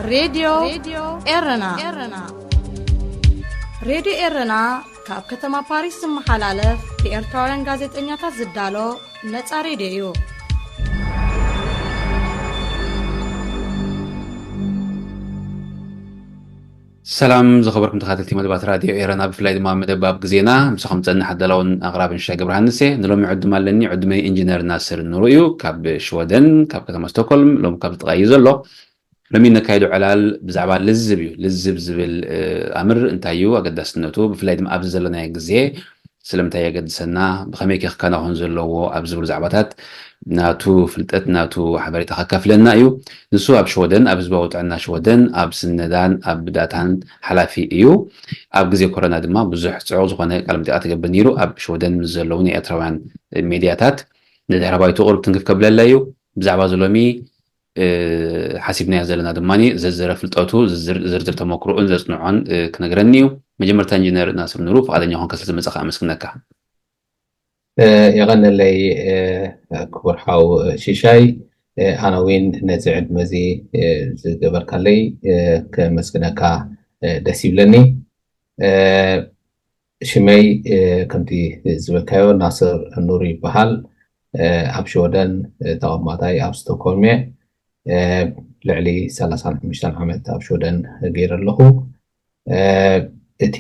ሬድዮ ኤረና። ሬድዮ ኤረና ካብ ከተማ ፓሪስ ዝመሓላለፍ ብኤርትራውያን ጋዜጠኛታት ዝዳሎ ነጻ ሬድዮ እዩ። ሰላም ዝኸበርኩም ተኸታተልቲ መደባት ራድዮ ኤረና፣ ብፍላይ ድማ መደብ ኣብ ግዜና። ምሳኹም ዝጸንሕ ኣዳላውን ኣቕራብን ሽሻይ ገብረሃንስ እየ። ንሎሚ ዕዱም ኣለኒ። ዕዱመይ ኢንጂነር ናስር ኑሩ እዩ፣ ካብ ሽወደን፣ ካብ ከተማ ስቶክሆልም። ሎም ካብ ዝጥቓ እዩ ዘሎ። ሎሚ ነካይዶ ዕላል ብዛዕባ ልዝብ እዩ። ልዝብ ዝብል ኣምር እንታይ እዩ፣ ኣገዳስነቱ፣ ብፍላይ ድማ ኣብዚ ዘለናዮ ግዜ ስለምንታይ የገድሰና፣ ብኸመይ ከ ክከናወን ዘለዎ ኣብ ዝብሉ ዛዕባታት ናቱ ፍልጠት፣ ናቱ ሓበሬታ ከካፍለና እዩ። ንሱ ኣብ ሽወደን፣ ኣብ ህዝባዊ ጥዕና ሽወደን፣ ኣብ ስነዳን ኣብ ዳታን ሓላፊ እዩ። ኣብ ግዜ ኮሮና ድማ ብዙሕ ጽዑቕ ዝኾነ ቃለ መጠይቓት ይገብር ነይሩ። ኣብ ሽወደን ምስ ዘለዉ ናይ ኤርትራውያን ሜድያታት ንድሕረ ባይቱ ቁሩብ ትንክፍ ከብለላ እዩ። ብዛዕባ እዚ ሎሚ ሓሲብናዮ ዘለና ድማ ዝርዝረ ፍልጠቱ፣ ዝርዝር ተመክሮኡን ዘጽንዖን ክነግረኒ እዩ። መጀመርታ ኢንጂነር ናስር ኑሩ፣ ፍቓደኛ ኮንካ ስለ ዝመጻኻ ኣመስግነካ። የቐነለይ ክቡር ሓው ሽሻይ፣ ኣነ እውን ነዚ ዕድመ እዚ ዝገበርካለይ ከመስግነካ ደስ ይብለኒ። ሽመይ ከምቲ ዝበልካዮ ናስር ኑሩ ይበሃል። ኣብ ሽወደን ተቐማጣይ ኣብ ስቶክሆልም እየ። ልዕሊ ሰላሳን ሓሙሽተን ዓመት ኣብ ሽወደን ገይረ ኣለኹ። እቲ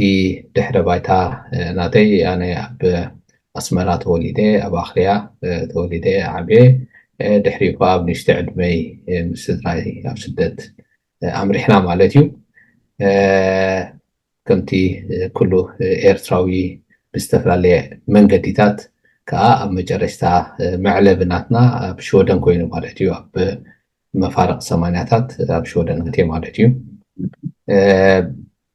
ድሕረ ባይታ ናተይ፣ ኣነ ኣብ ኣስመራ ተወሊደ፣ ኣብ ኣኽርያ ተወሊደ ዓብየ። ድሕሪኡ ከዓ ኣብ ንእሽተ ዕድመይ ምስ ስድራይ ኣብ ስደት ኣምሪሕና ማለት እዩ። ከምቲ ኩሉ ኤርትራዊ ብዝተፈላለየ መንገዲታት ከዓ ኣብ መጨረሽታ መዕለቢ ናትና ኣብ ሽወደን ኮይኑ ማለት እዩ። ኣብ መፋርቕ ሰማንያታት ኣብ ሽወደን ኣትየ ማለት እዩ።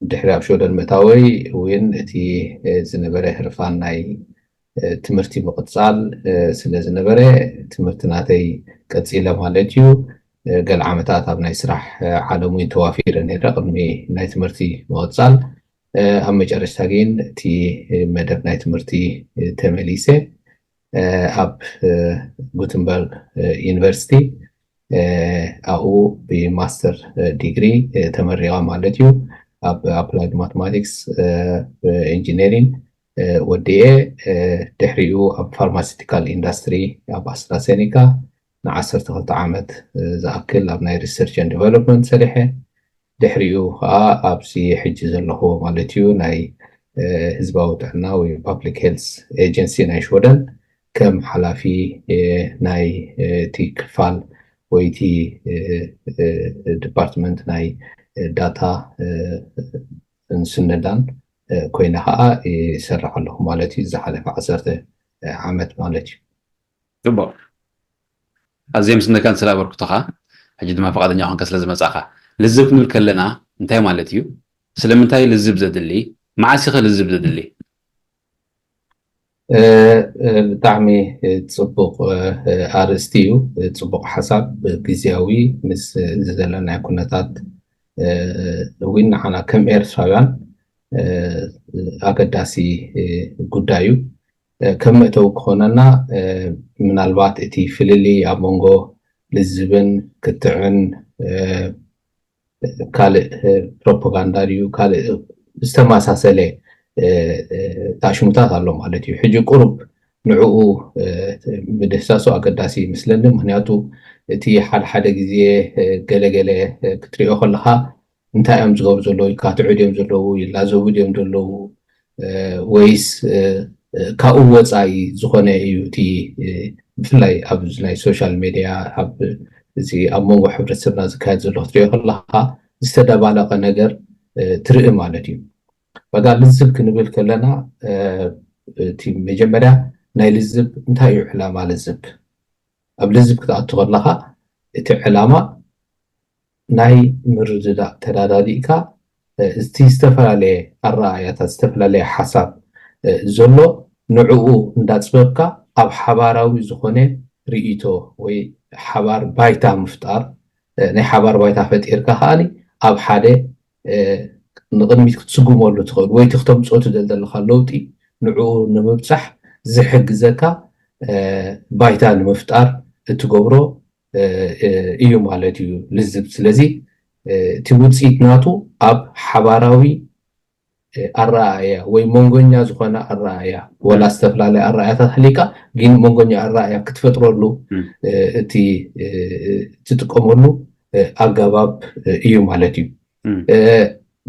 ድሕሪ ኣብ ሽወደን ምእታወይ እውን እቲ ዝነበረ ህርፋን ናይ ትምህርቲ ምቕጻል ስለ ዝነበረ፣ ትምህርቲ ናተይ ቀጺለ ማለት እዩ። ገለ ዓመታት ኣብ ናይ ስራሕ ዓለም እውን ተዋፊረ ነይረ ቅድሚ ናይ ትምህርቲ ምቕጻል። ኣብ መጨረሽታ ግን እቲ መደብ ናይ ትምህርቲ ተመሊሰ ኣብ ጉትንበርግ ዩኒቨርሲቲ ኣብኡ ብማስተር ዲግሪ ተመሪቐ ማለት እዩ። ኣብ ኣፕላይድ ማቴማቲክስ ኢንጂነሪንግ ወዲኤ፣ ድሕሪኡ ኣብ ፋርማሲቲካል ኢንዳስትሪ ኣብ ኣስትራሴኒካ ንዓሰርተ ክልተ ዓመት ዝኣክል ኣብ ናይ ሪሰርች ን ዲቨሎፕመንት ሰሪሐ። ድሕሪኡ ከዓ ኣብዚ ሕጂ ዘለኹ ማለት እዩ ናይ ህዝባዊ ጥዕና ወይ ፓብሊክ ሄልስ ኤጀንሲ ናይ ሽወደን ከም ሓላፊ ናይ እቲ ክፋል ወይ እቲ ዲፓርትመንት ናይ ዳታ ስነዳን ኮይነ ከዓ ይሰርሕ ኣለኹ ማለት እዩ። ዝሓለፈ ዓሰርተ ዓመት ማለት እዩ። ጽቡቕ። ኣዝየ ምስነካን ስለ ኣበርክቶኻ፣ ሕጂ ድማ ፍቓደኛ ኮንካ ስለ ዝመጻኻ። ልዝብ ክንብል ከለና እንታይ ማለት እዩ? ስለምንታይ ልዝብ ዘድሊ? መዓስ ኢኸ ልዝብ ዘድሊ? ብጣዕሚ ጽቡቕ ኣርእስቲ እዩ። ጽቡቕ ሓሳብ። ግዝያዊ ምስ እዚ ዘለናዮ ኩነታት እውን ንዓና ከም ኤርትራውያን ኣገዳሲ ጉዳይ እዩ። ከም መእተዊ ክኾነና ምናልባት እቲ ፍልልይ ኣብ መንጎ ልዝብን ክትዕን ካልእ ፕሮፓጋንዳ ድዩ ካልእ ዝተመሳሰለ ታሽሙታት ኣሎ ማለት እዩ። ሕጂ ቁሩብ ንዕኡ ምድህሳሱ ኣገዳሲ ይመስለኒ። ምክንያቱ እቲ ሓደ ሓደ ግዜ ገለገለ ክትሪኦ ከለካ እንታይ እዮም ዝገብሩ ዘለዉ ኢልካ፣ ትዑ ድዮም ዘለዉ፣ ይላዘቡ ድዮም ዘለዉ፣ ወይስ ካብኡ ወፃኢ ዝኾነ እዩ እቲ ብፍላይ ኣብ ናይ ሶሻል ሜድያ ኣብ እዚ ኣብ መንጎ ሕብረተሰብና ዝካየድ ዘሎ ክትሪኦ ከለካ ዝተደባለቀ ነገር ትርኢ ማለት እዩ። በጋ ልዝብ ክንብል ከለና እቲ መጀመርያ ናይ ልዝብ እንታይ እዩ ዕላማ ልዝብ? ኣብ ልዝብ ክትኣቱ ከለካ እቲ ዕላማ ናይ ምርድዳእ ተዳዳዲእካ እቲ ዝተፈላለየ ኣረኣእያታት ዝተፈላለየ ሓሳብ ዘሎ ንዕኡ እንዳፅበብካ ኣብ ሓባራዊ ዝኾነ ርእይቶ ወይ ሓባር ባይታ ምፍጣር ናይ ሓባር ባይታ ፈጢርካ ከዓኒ ኣብ ሓደ ንቕድሚት ክትስጉመሉ ትኽእል ወይ እቲ ክተምፅኦ ትደል ዘለካ ለውጢ ንዕኡ ንምብፃሕ ዝሕግዘካ ባይታ ንምፍጣር እትገብሮ እዩ ማለት እዩ ልዝብ። ስለዚ እቲ ውፅኢት ናቱ ኣብ ሓባራዊ ኣረኣእያ ወይ መንጎኛ ዝኾነ ኣረኣእያ፣ ወላ ዝተፈላለየ ኣረኣእያታት ህሊካ፣ ግን መንጎኛ ኣረኣእያ ክትፈጥረሉ እቲ ትጥቀመሉ ኣገባብ እዩ ማለት እዩ።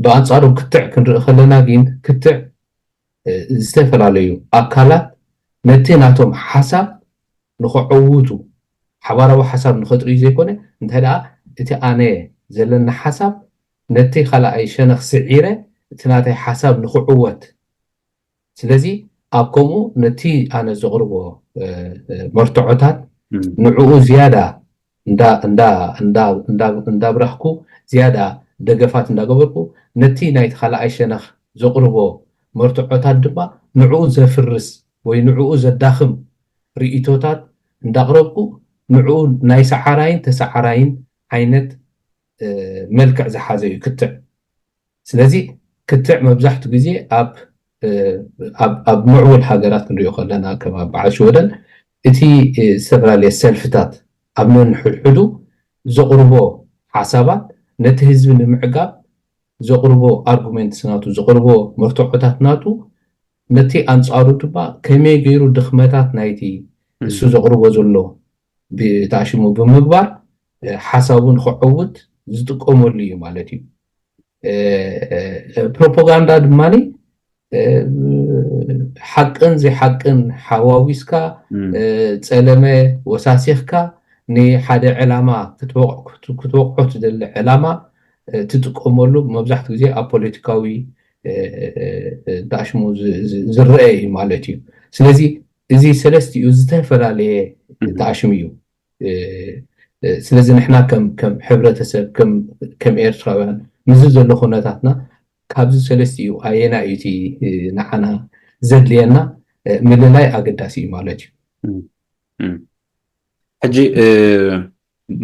ብኣንፃሩ ክትዕ ክንርኢ ከለና ግን ክትዕ ዝተፈላለዩ ኣካላት ነቲ ናቶም ሓሳብ ንኸዕውቱ፣ ሓባራዊ ሓሳብ ንኸጥርዩ ዘይኮነ፣ እንታይ ደኣ እቲ ኣነ ዘለና ሓሳብ ነቲ ካልኣይ ሸነኽ ስዒረ እቲ ናተይ ሓሳብ ንኽዕወት። ስለዚ ኣብ ከምኡ ነቲ ኣነ ዘቕርቦ መርትዖታት ንዕኡ ዝያዳ እንዳብራህኩ፣ ዝያዳ ደገፋት እንዳገበርኩ፣ ነቲ ናይቲ ካልኣይ ሸነኽ ዘቕርቦ መርትዖታት ድማ ንዕኡ ዘፍርስ ወይ ንዕኡ ዘዳኽም ርእይቶታት እንዳቕረብኩ፣ ንዕኡ ናይ ሰዓራይን ተሰዓራይን ዓይነት መልክዕ ዝሓዘ እዩ ክትዕ። ስለዚ ክትዕ መብዛሕትኡ ግዜ ኣብ ኣብ ምዕቡል ሃገራት ክንሪኦ ከለና፣ ከም ኣብ በዓል ሽወደን፣ እቲ ዝተፈላለየ ሰልፍታት ኣብ ነንሕድሕዱ ዘቕርቦ ሓሳባት ነቲ ህዝቢ ንምዕጋብ ዘቕርቦ ኣርጉሜንትስ ናቱ፣ ዘቕርቦ መርትዖታት ናቱ፣ ነቲ ኣንጻሩ ድማ ከመይ ገይሩ ድኽመታት ናይቲ እሱ ዘቕርቦ ዘሎ ብተኣሽሙ ብምግባር ሓሳቡ ንኸዕውት ዝጥቀመሉ እዩ ማለት እዩ። ፕሮፓጋንዳ ድማ ሓቅን ዘይሓቅን ሓዋዊስካ፣ ጸለመ ወሳሲኽካ፣ ንሓደ ዕላማ ክትወቕዖ ትደሊ ዕላማ ትጥቀመሉ፣ መብዛሕትኡ ግዜ ኣብ ፖለቲካዊ ተኣሽሙ ዝረአ እዩ ማለት እዩ። ስለዚ እዚ ሰለስቲኡ ዝተፈላለየ ተኣሽሙ እዩ። ስለዚ ንሕና ከም ሕብረተሰብ፣ ከም ኤርትራውያን፣ ምስዚ ዘሎ ኩነታትና ካብዚ ሰለስቲኡ ኣየና እዩ እቲ ንዓና ዘድልየና ምልላይ ኣገዳሲ እዩ ማለት እዩ። ሕጂ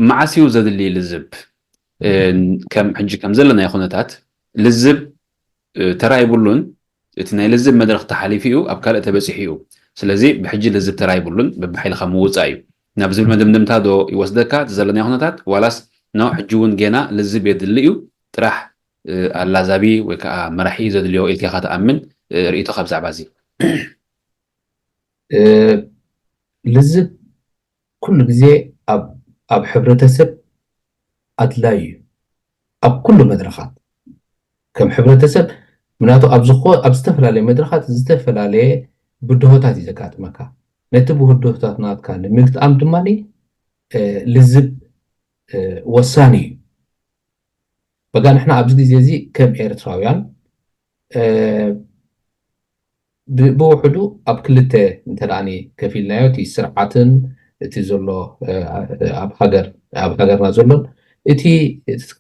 መዓስ እዩ ዘድሊ ልዝብ? ከም ሕጂ ከም ዘለናዮ ኩነታት ልዝብ ተራ ይብሉን፣ እቲ ናይ ልዝብ መድረኽ ተሓሊፉ እዩ፣ ኣብ ካልእ ተበፂሑ እዩ። ስለዚ ብሕጂ ልዝብ ተራ ይብሉን፣ በብሓይልኻ ምውፃእ እዩ ናብ ዝብል መደምደምታ ዶ ይወስደካ እቲ ዘለናዮ ኩነታት? ዋላስ ኖ፣ ሕጂ እውን ጌና ልዝብ የድሊ እዩ፣ ጥራሕ ኣላዛቢ ወይ ከዓ መራሒ ዘድልዮ ኢልካ ኢኻ ትኣምን? ርእይቶኻ ብዛዕባ እዚ። ልዝብ ኩሉ ግዜ ኣብ ሕብረተሰብ ኣድላይ እዩ። ኣብ ኩሉ መድረኻት ከም ሕብረተሰብ፣ ምክንያቱ ኣብ ዝተፈላለየ መድረኻት ዝተፈላለየ ብድሆታት እዩ ዘጋጥመካ። ነቲ ብድሆታት ናትካ ንምግጣም ድማ ልዝብ ወሳኒ እዩ። በጋ ንሕና ኣብዚ ግዜ እዚ ከም ኤርትራውያን ብውሕዱ ኣብ ክልተ እንተ ከፊልናዮ፣ እቲ ስርዓትን እቲ ዘሎ ኣብ ሃገር ኣብ ሃገርና ዘሎን እቲ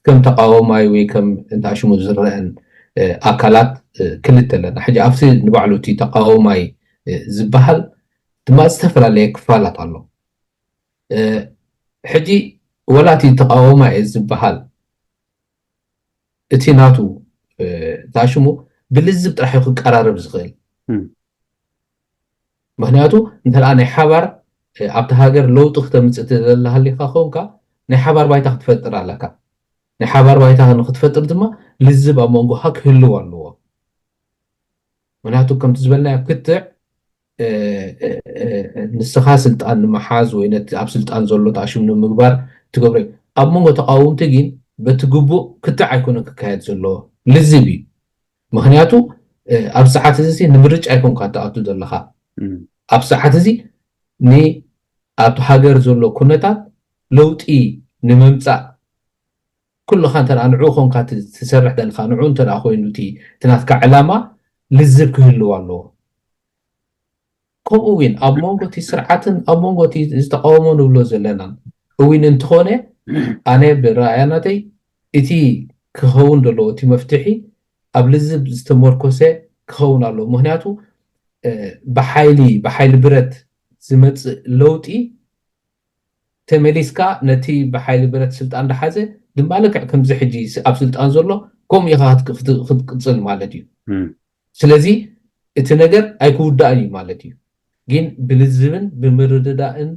ከም ተቃወማይ ወይ ከም እንተኣሽሙ ዝረአን ኣካላት ክልተ ኣለና። ሕጂ ኣብቲ ንባዕሉ እቲ ተቃወማይ ዝበሃል ድማ ዝተፈላለየ ክፋላት ኣሎ። ሕጂ ወላ እቲ ተቃወማይ ዝበሃል እቲ ናቱ ተኣሽሙ ብልዝብ ጥራሕ እዩ ክቀራረብ ዝኽእል። ምክንያቱ እንተ ናይ ሓባር ኣብቲ ሃገር ለውጢ ክተምፅእ ትደሊ ሃሊካ ከውንካ ናይ ሓባር ባይታ ክትፈጥር ኣለካ። ናይ ሓባር ባይታ ንክትፈጥር ድማ ልዝብ ኣብ መንጎካ ክህልው ኣለዎ። ምክንያቱ ከምቲ ዝበልናዮ ክትዕ ንስኻ ስልጣን ንምሓዝ ወይ ነቲ ኣብ ስልጣን ዘሎ ተኣሽሙ ንምግባር ትገብሮ እዩ። ኣብ መንጎ ተቃወምቲ ግን በቲ ግቡእ ክትዕ ኣይኮነን ክካየድ ዘለዎ፣ ልዝብ እዩ። ምክንያቱ ኣብ ሰዓት እዚ ንምርጫ ኣይኮንካ ትኣቱ ዘለካ። ኣብ ሰዓት እዚ ኣብቲ ሃገር ዘሎ ኩነታት ለውጢ ንምምፃእ ኩልኻ እንተ ንዑ ኮንካ ትሰርሕ ዘለካ፣ ንዑ እንተ ኮይኑ እቲ ናትካ ዕላማ ልዝብ ክህልው ኣለዎ። ከምኡ እውን ኣብ መንጎ እቲ ስርዓትን ኣብ መንጎ እቲ ዝተቃወሞ ንብሎ ዘለናን እውን እንተኾነ፣ ኣነ ብረኣያ ናተይ እቲ ክኸውን ዘለዎ እቲ መፍትሒ ኣብ ልዝብ ዝተመርኮሰ ክኸውን ኣለዎ። ምክንያቱ ብሓይሊ ብሓይሊ ብረት ዝመፅእ ለውጢ ተመሊስካ ነቲ ብሓይሊ ብረት ስልጣን ዝሓዘ ድማ ልክዕ ከምዚ ሕጂ ኣብ ስልጣን ዘሎ ከምኡ ኢኻ ክትቅፅል ማለት እዩ። ስለዚ እቲ ነገር ኣይክውዳእን እዩ ማለት እዩ። ግን ብልዝብን ብምርድዳእን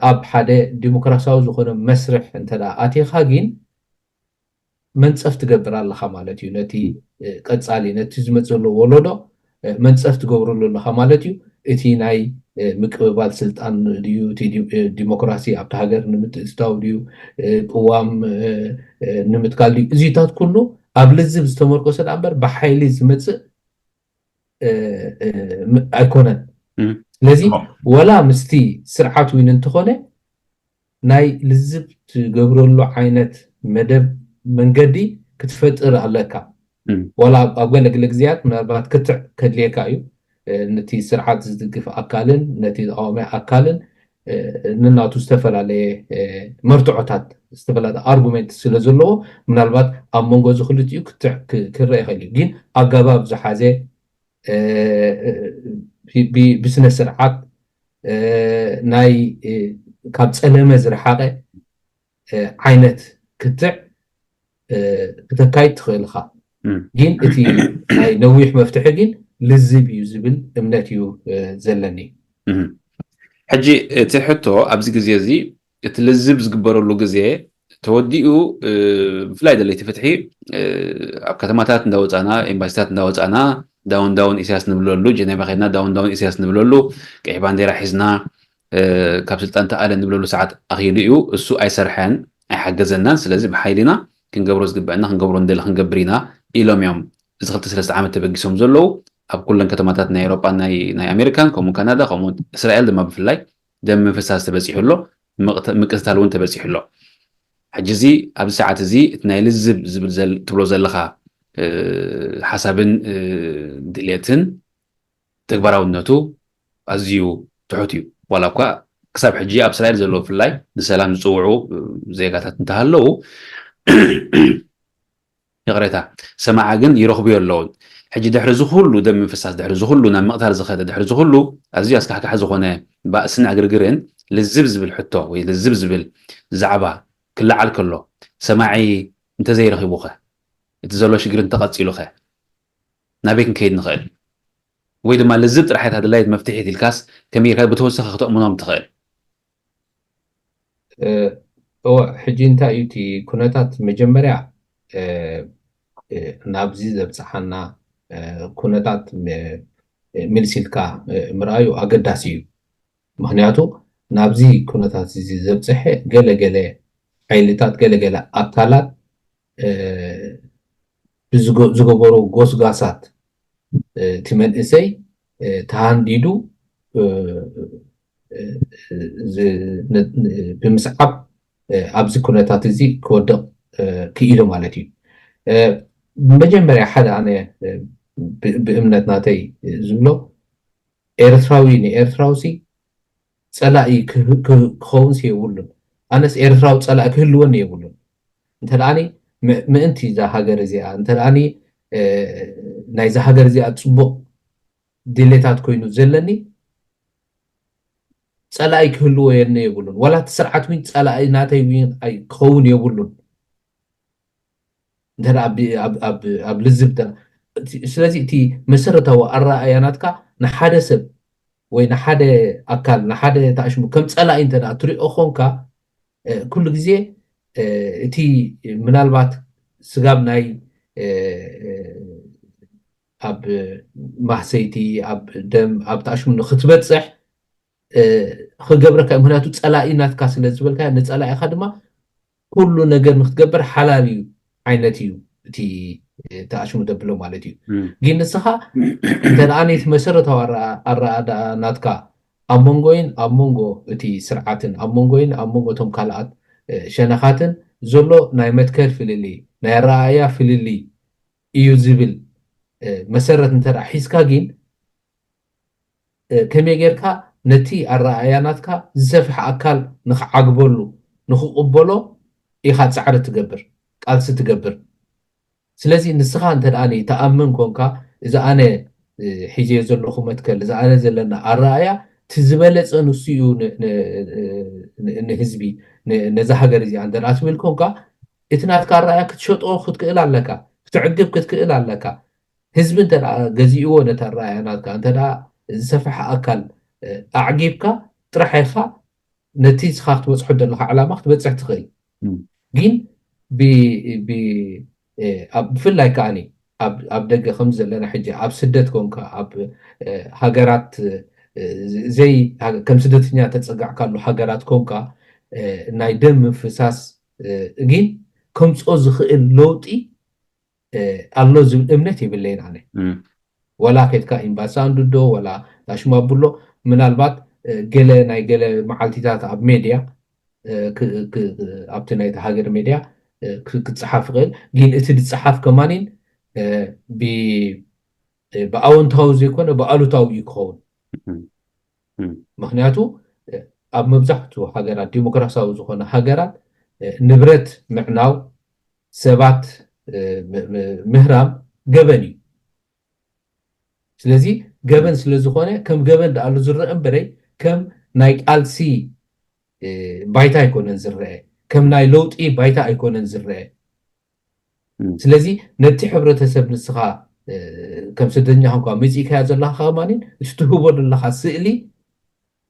ኣብ ሓደ ዲሞክራሲያዊ ዝኾነ መስርሕ እንተ ኣቲኻ ግን መንፀፍ ትገብር ኣለኻ ማለት እዩ። ነቲ ቀፃሊ ነቲ ዝመፅ ዘሎ ወለዶ መንፀፍ ትገብርሉ ኣለኻ ማለት እዩ። እቲ ናይ ምቅብባል ስልጣን ድዩ፣ እቲ ዲሞክራሲ ኣብቲ ሃገር ንምትእትታው ድዩ፣ ቅዋም ንምትካል ድዩ፣ እዚታት ኩሉ ኣብ ልዝብ ዝተመርኮሰ ዳ እምበር ብሓይሊ ዝመፅእ ኣይኮነን። ስለዚ ወላ ምስቲ ስርዓት ዊን እንተኾነ ናይ ልዝብ ትገብረሉ ዓይነት መደብ መንገዲ ክትፈጥር ኣለካ። ዋላ ኣብ ገለግለ ግዜያት ምናልባት ክትዕ ከድልየካ እዩ። ነቲ ስርዓት ዝድግፍ ኣካልን ነቲ ተቃዋሚ ኣካልን ንናቱ ዝተፈላለየ መርትዖታት፣ ዝተፈላለየ ኣርጉሜንት ስለ ዘለዎ ምናልባት ኣብ መንጎ እዚ ክልቲኡ ክትዕ ክረአ ይኽእል እዩ። ግን ኣገባብ ዝሓዘ ብስነ ስርዓት ናይ ካብ ፀለመ ዝረሓቐ ዓይነት ክትዕ ክተካይድ ትኽእል ኢኻ። ግን እቲ ናይ ነዊሕ መፍትሒ ግን ልዝብ እዩ ዝብል እምነት እዩ ዘለኒ። ሕጂ እቲ ሕቶ ኣብዚ ግዜ እዚ እቲ ልዝብ ዝግበረሉ ግዜ ተወዲኡ፣ ብፍላይ ደለይቲ ፍትሒ ኣብ ከተማታት እንዳወፃና፣ ኤምባሲታት እንዳወፃና ዳውን ዳውን ኢሳያስ ንብለሉ፣ ጀኔቫ ከድና ዳውን ዳውን ኢሳያስ ንብለሉ፣ ቀይ ባንዴራ ሒዝና ካብ ስልጣን ተኣለ ንብለሉ ሰዓት ኣኺሉ እዩ። እሱ ኣይሰርሐን ኣይሓገዘናን። ስለዚ ብሓይሊና ክንገብሮ ዝግበአና ክንገብሮ ንደሊ ክንገብር ኢና ኢሎም እዮም እዚ ክልተ ሰለስተ ዓመት ተበጊሶም ዘለዉ። ኣብ ኩለን ከተማታት ናይ ኤሮጳን ናይ ኣሜሪካን ከምኡ ካናዳ ከምኡ እስራኤል ድማ ብፍላይ ደም ምፍሳስ ተበፂሑ ኣሎ። ምቅትታል እውን ተበፂሑ ኣሎ። ሕጂ እዚ ኣብዚ ሰዓት እዚ እቲ ናይ ልዝብ ዝብል ትብሎ ዘለኻ ሓሳብን ድሌትን ተግባራውነቱ ኣዝዩ ትሑት እዩ። ዋላ እኳ ክሳብ ሕጂ ኣብ እስራኤል ዘለዉ ብፍላይ ንሰላም ዝፅውዑ ዜጋታት እንተሃለዉ ይቕሬታ ሰማዓ ግን ይረኽቡ የለውን። ሕጂ ድሕሪ ዝኹሉ ደም ምፍሳስ ድሕሪ ዝኹሉ ናብ ምቕታል ዝኸደ ድሕሪ ዝኹሉ ኣዝዩ ኣስካሕካሒ ዝኾነ ባእስን ዕግርግርን ልዝብ ዝብል ሕቶ ወይ ልዝብ ዝብል ዛዕባ ክለዓል ከሎ ሰማዒ እንተዘይረኺቡኸ እቲ ዘሎ ሽግር እንተቐፂሉኸ ናበይ ክንከይድ ንኽእል? ወይ ድማ ልዝብ ጥራሕ እታ ድላይት መፍትሒት ኢልካስ ከመይ ጌርካ ብተወሳኺ ክተእምኖም ትኽእል? እወ፣ ሕጂ እንታይ እዩ እቲ ኩነታት? መጀመርያ ናብዚ ዘብፅሓና ኩነታት ምልስ ኢልካ ምርኣዩ ኣገዳሲ እዩ። ምክንያቱ ናብዚ ኩነታት እዚ ዘብፅሐ ገለገለ ሓይልታት፣ ገለገለ ኣካላት ዝገበሮ ጎስጋሳት እቲ መንእሰይ ተሃንዲዱ ብምስዓብ ኣብዚ ኩነታት እዚ ክወድቕ ክኢሉ ማለት እዩ። መጀመርያ ሓደ ኣነ ብእምነት ናተይ ዝብሎ ኤርትራዊ ንኤርትራውሲ ፀላኢ ክኸውንስ የብሉን። ኣነስ ኤርትራዊ ፀላኢ ክህልወኒ የብሉን። እንተ ደኣኒ ምእንቲ እዛ ሃገር እዚኣ እንተ ደኣኒ ናይዛ ሃገር እዚኣ ፅቡቕ ድሌታት ኮይኑ ዘለኒ ፀላኢ ክህልዎ የነ የብሉን። ዋላ እቲ ስርዓት ዊን ፀላኢ ናተይ ዊን ክኸውን የብሉን። እንተ ኣብ ልዝብ ስለዚ እቲ መሰረታዊ ኣረኣእያ ናትካ ንሓደ ሰብ ወይ ንሓደ ኣካል ንሓደ ተኣሽሙ ከም ፀላኢ እንተ ትሪኦ ኾንካ ኩሉ ግዜ እቲ ምናልባት ስጋብ ናይ ኣብ ማህሰይቲ ኣብ ደም ኣብ ተኣሽሙ ንክትበፅሕ ክገብረካ እዩ። ምክንያቱ ፀላኢ ናትካ ስለ ዝበልካ ንፀላኢካ ድማ ኩሉ ነገር ንክትገብር ሓላል እዩ ዓይነት እዩ እቲ ተኣሽሙ ተብሎ ማለት እዩ። ግን ንስኻ እንተ ደኣ ነቲ መሰረታዊ ኣረኣእያ ናትካ ኣብ መንጎይን ኣብ መንጎ እቲ ስርዓትን ኣብ መንጎይን ኣብ መንጎ እቶም ካልኣት ሸነኻትን ዘሎ ናይ መትከል ፍልልይ ናይ ኣረኣእያ ፍልልይ እዩ ዝብል መሰረት እንተ ደኣ ሒዝካ ግን ከመይ ጌርካ ነቲ ኣረኣእያ ናትካ ዝሰፍሐ ኣካል ንክዓግበሉ ንክቕበሎ ኢኻ ፃዕሪ ትገብር ቃልሲ ትገብር። ስለዚ ንስኻ እንተ ደኣ ትኣምን ኮንካ እዚ ኣነ ሒዘዮ ዘለኹ መትከል እዚ ኣነ ዘለና ኣረኣእያ እቲ ዝበለፀ ንሱ እዩ ንህዝቢ ነዛ ሃገር እዚኣ እንተ ደኣ ትብል ኮንካ እቲ ናትካ ኣረኣእያ ክትሸጦ ክትክእል ኣለካ፣ ክተዕግብ ክትክእል ኣለካ። ህዝቢ እንተ ገዚእዎ ነቲ ኣረኣእያ ናትካ እንተ ዝሰፍሐ ኣካል ኣዕጊብካ ጥራሕ ኢኻ ነቲ ንስኻ ክትበፅሖ ዘለካ ዕላማ ክትበፅሕ ትኽእል። ግን ብ- ብ- እ፣ ኣብ- ብፍላይ ከዓኒ ኣብ ኣብ ደገ ከም ዘለና ሕጂ ኣብ ስደት ኮንካ ኣብ እ፣ ሃገራት እ፣ ዘይ ሃገ- ከም ስደተኛ ተጸጋዕካሉ ሃገራት ኮንካ እ፣ ናይ ደም ምፍሳስ እ፣ ግን ከምጽኦ ዝኽእል ለውጢ እ፣ ኣሎ ዝብል እምነት የብለይን ኣነ። እም፣ ወላ ከድካ ኤምባሲ ኣንድዶ ወላ ታሽማ ብሎ ምናልባት እ፣ ገለ ናይ ገለ መዓልቲታት ኣብ ሜድያ እ፣ ክ- ክ- ኣብቲ ናይቲ ሃገር ሜድያ እ፣ ክ- ክጸሓፍ ይኽእል። ግን እቲ ዝጸሓፍ ከማኒን እ፣ ብ- እ፣ ብኣወንታዊ ዘይኮነ ብኣሉታዊ እዩ ክኸውን። እም፣ እም፣ ምክንያቱ እ፣ ኣብ መብዛሕትኡ ሃገራት ዲሞክራሲያዊ ዝኾነ ሃገራት እ፣ ንብረት ምዕናው ሰባት እ፣ ም- ም- ምህራም ገበን እዩ። ስለዚ ገበን ስለ ዝኾነ ከም ገበን ደኣሉ ዝረአ እምበረይ ከም ናይ ቃልሲ እ፣ ባይታ ኣይኮነን ዝረአ፣ ከም ናይ ለውጢ ባይታ ኣይኮነን ዝረአ። እም፣ ስለዚ ነቲ ሕብረተሰብ ንስኻ እ፣ ከም ስደተኛ ኮንካ መፂእካያ ዘለኻ ከማኒን እቲ ትህቦ ዘለኻ ስእሊ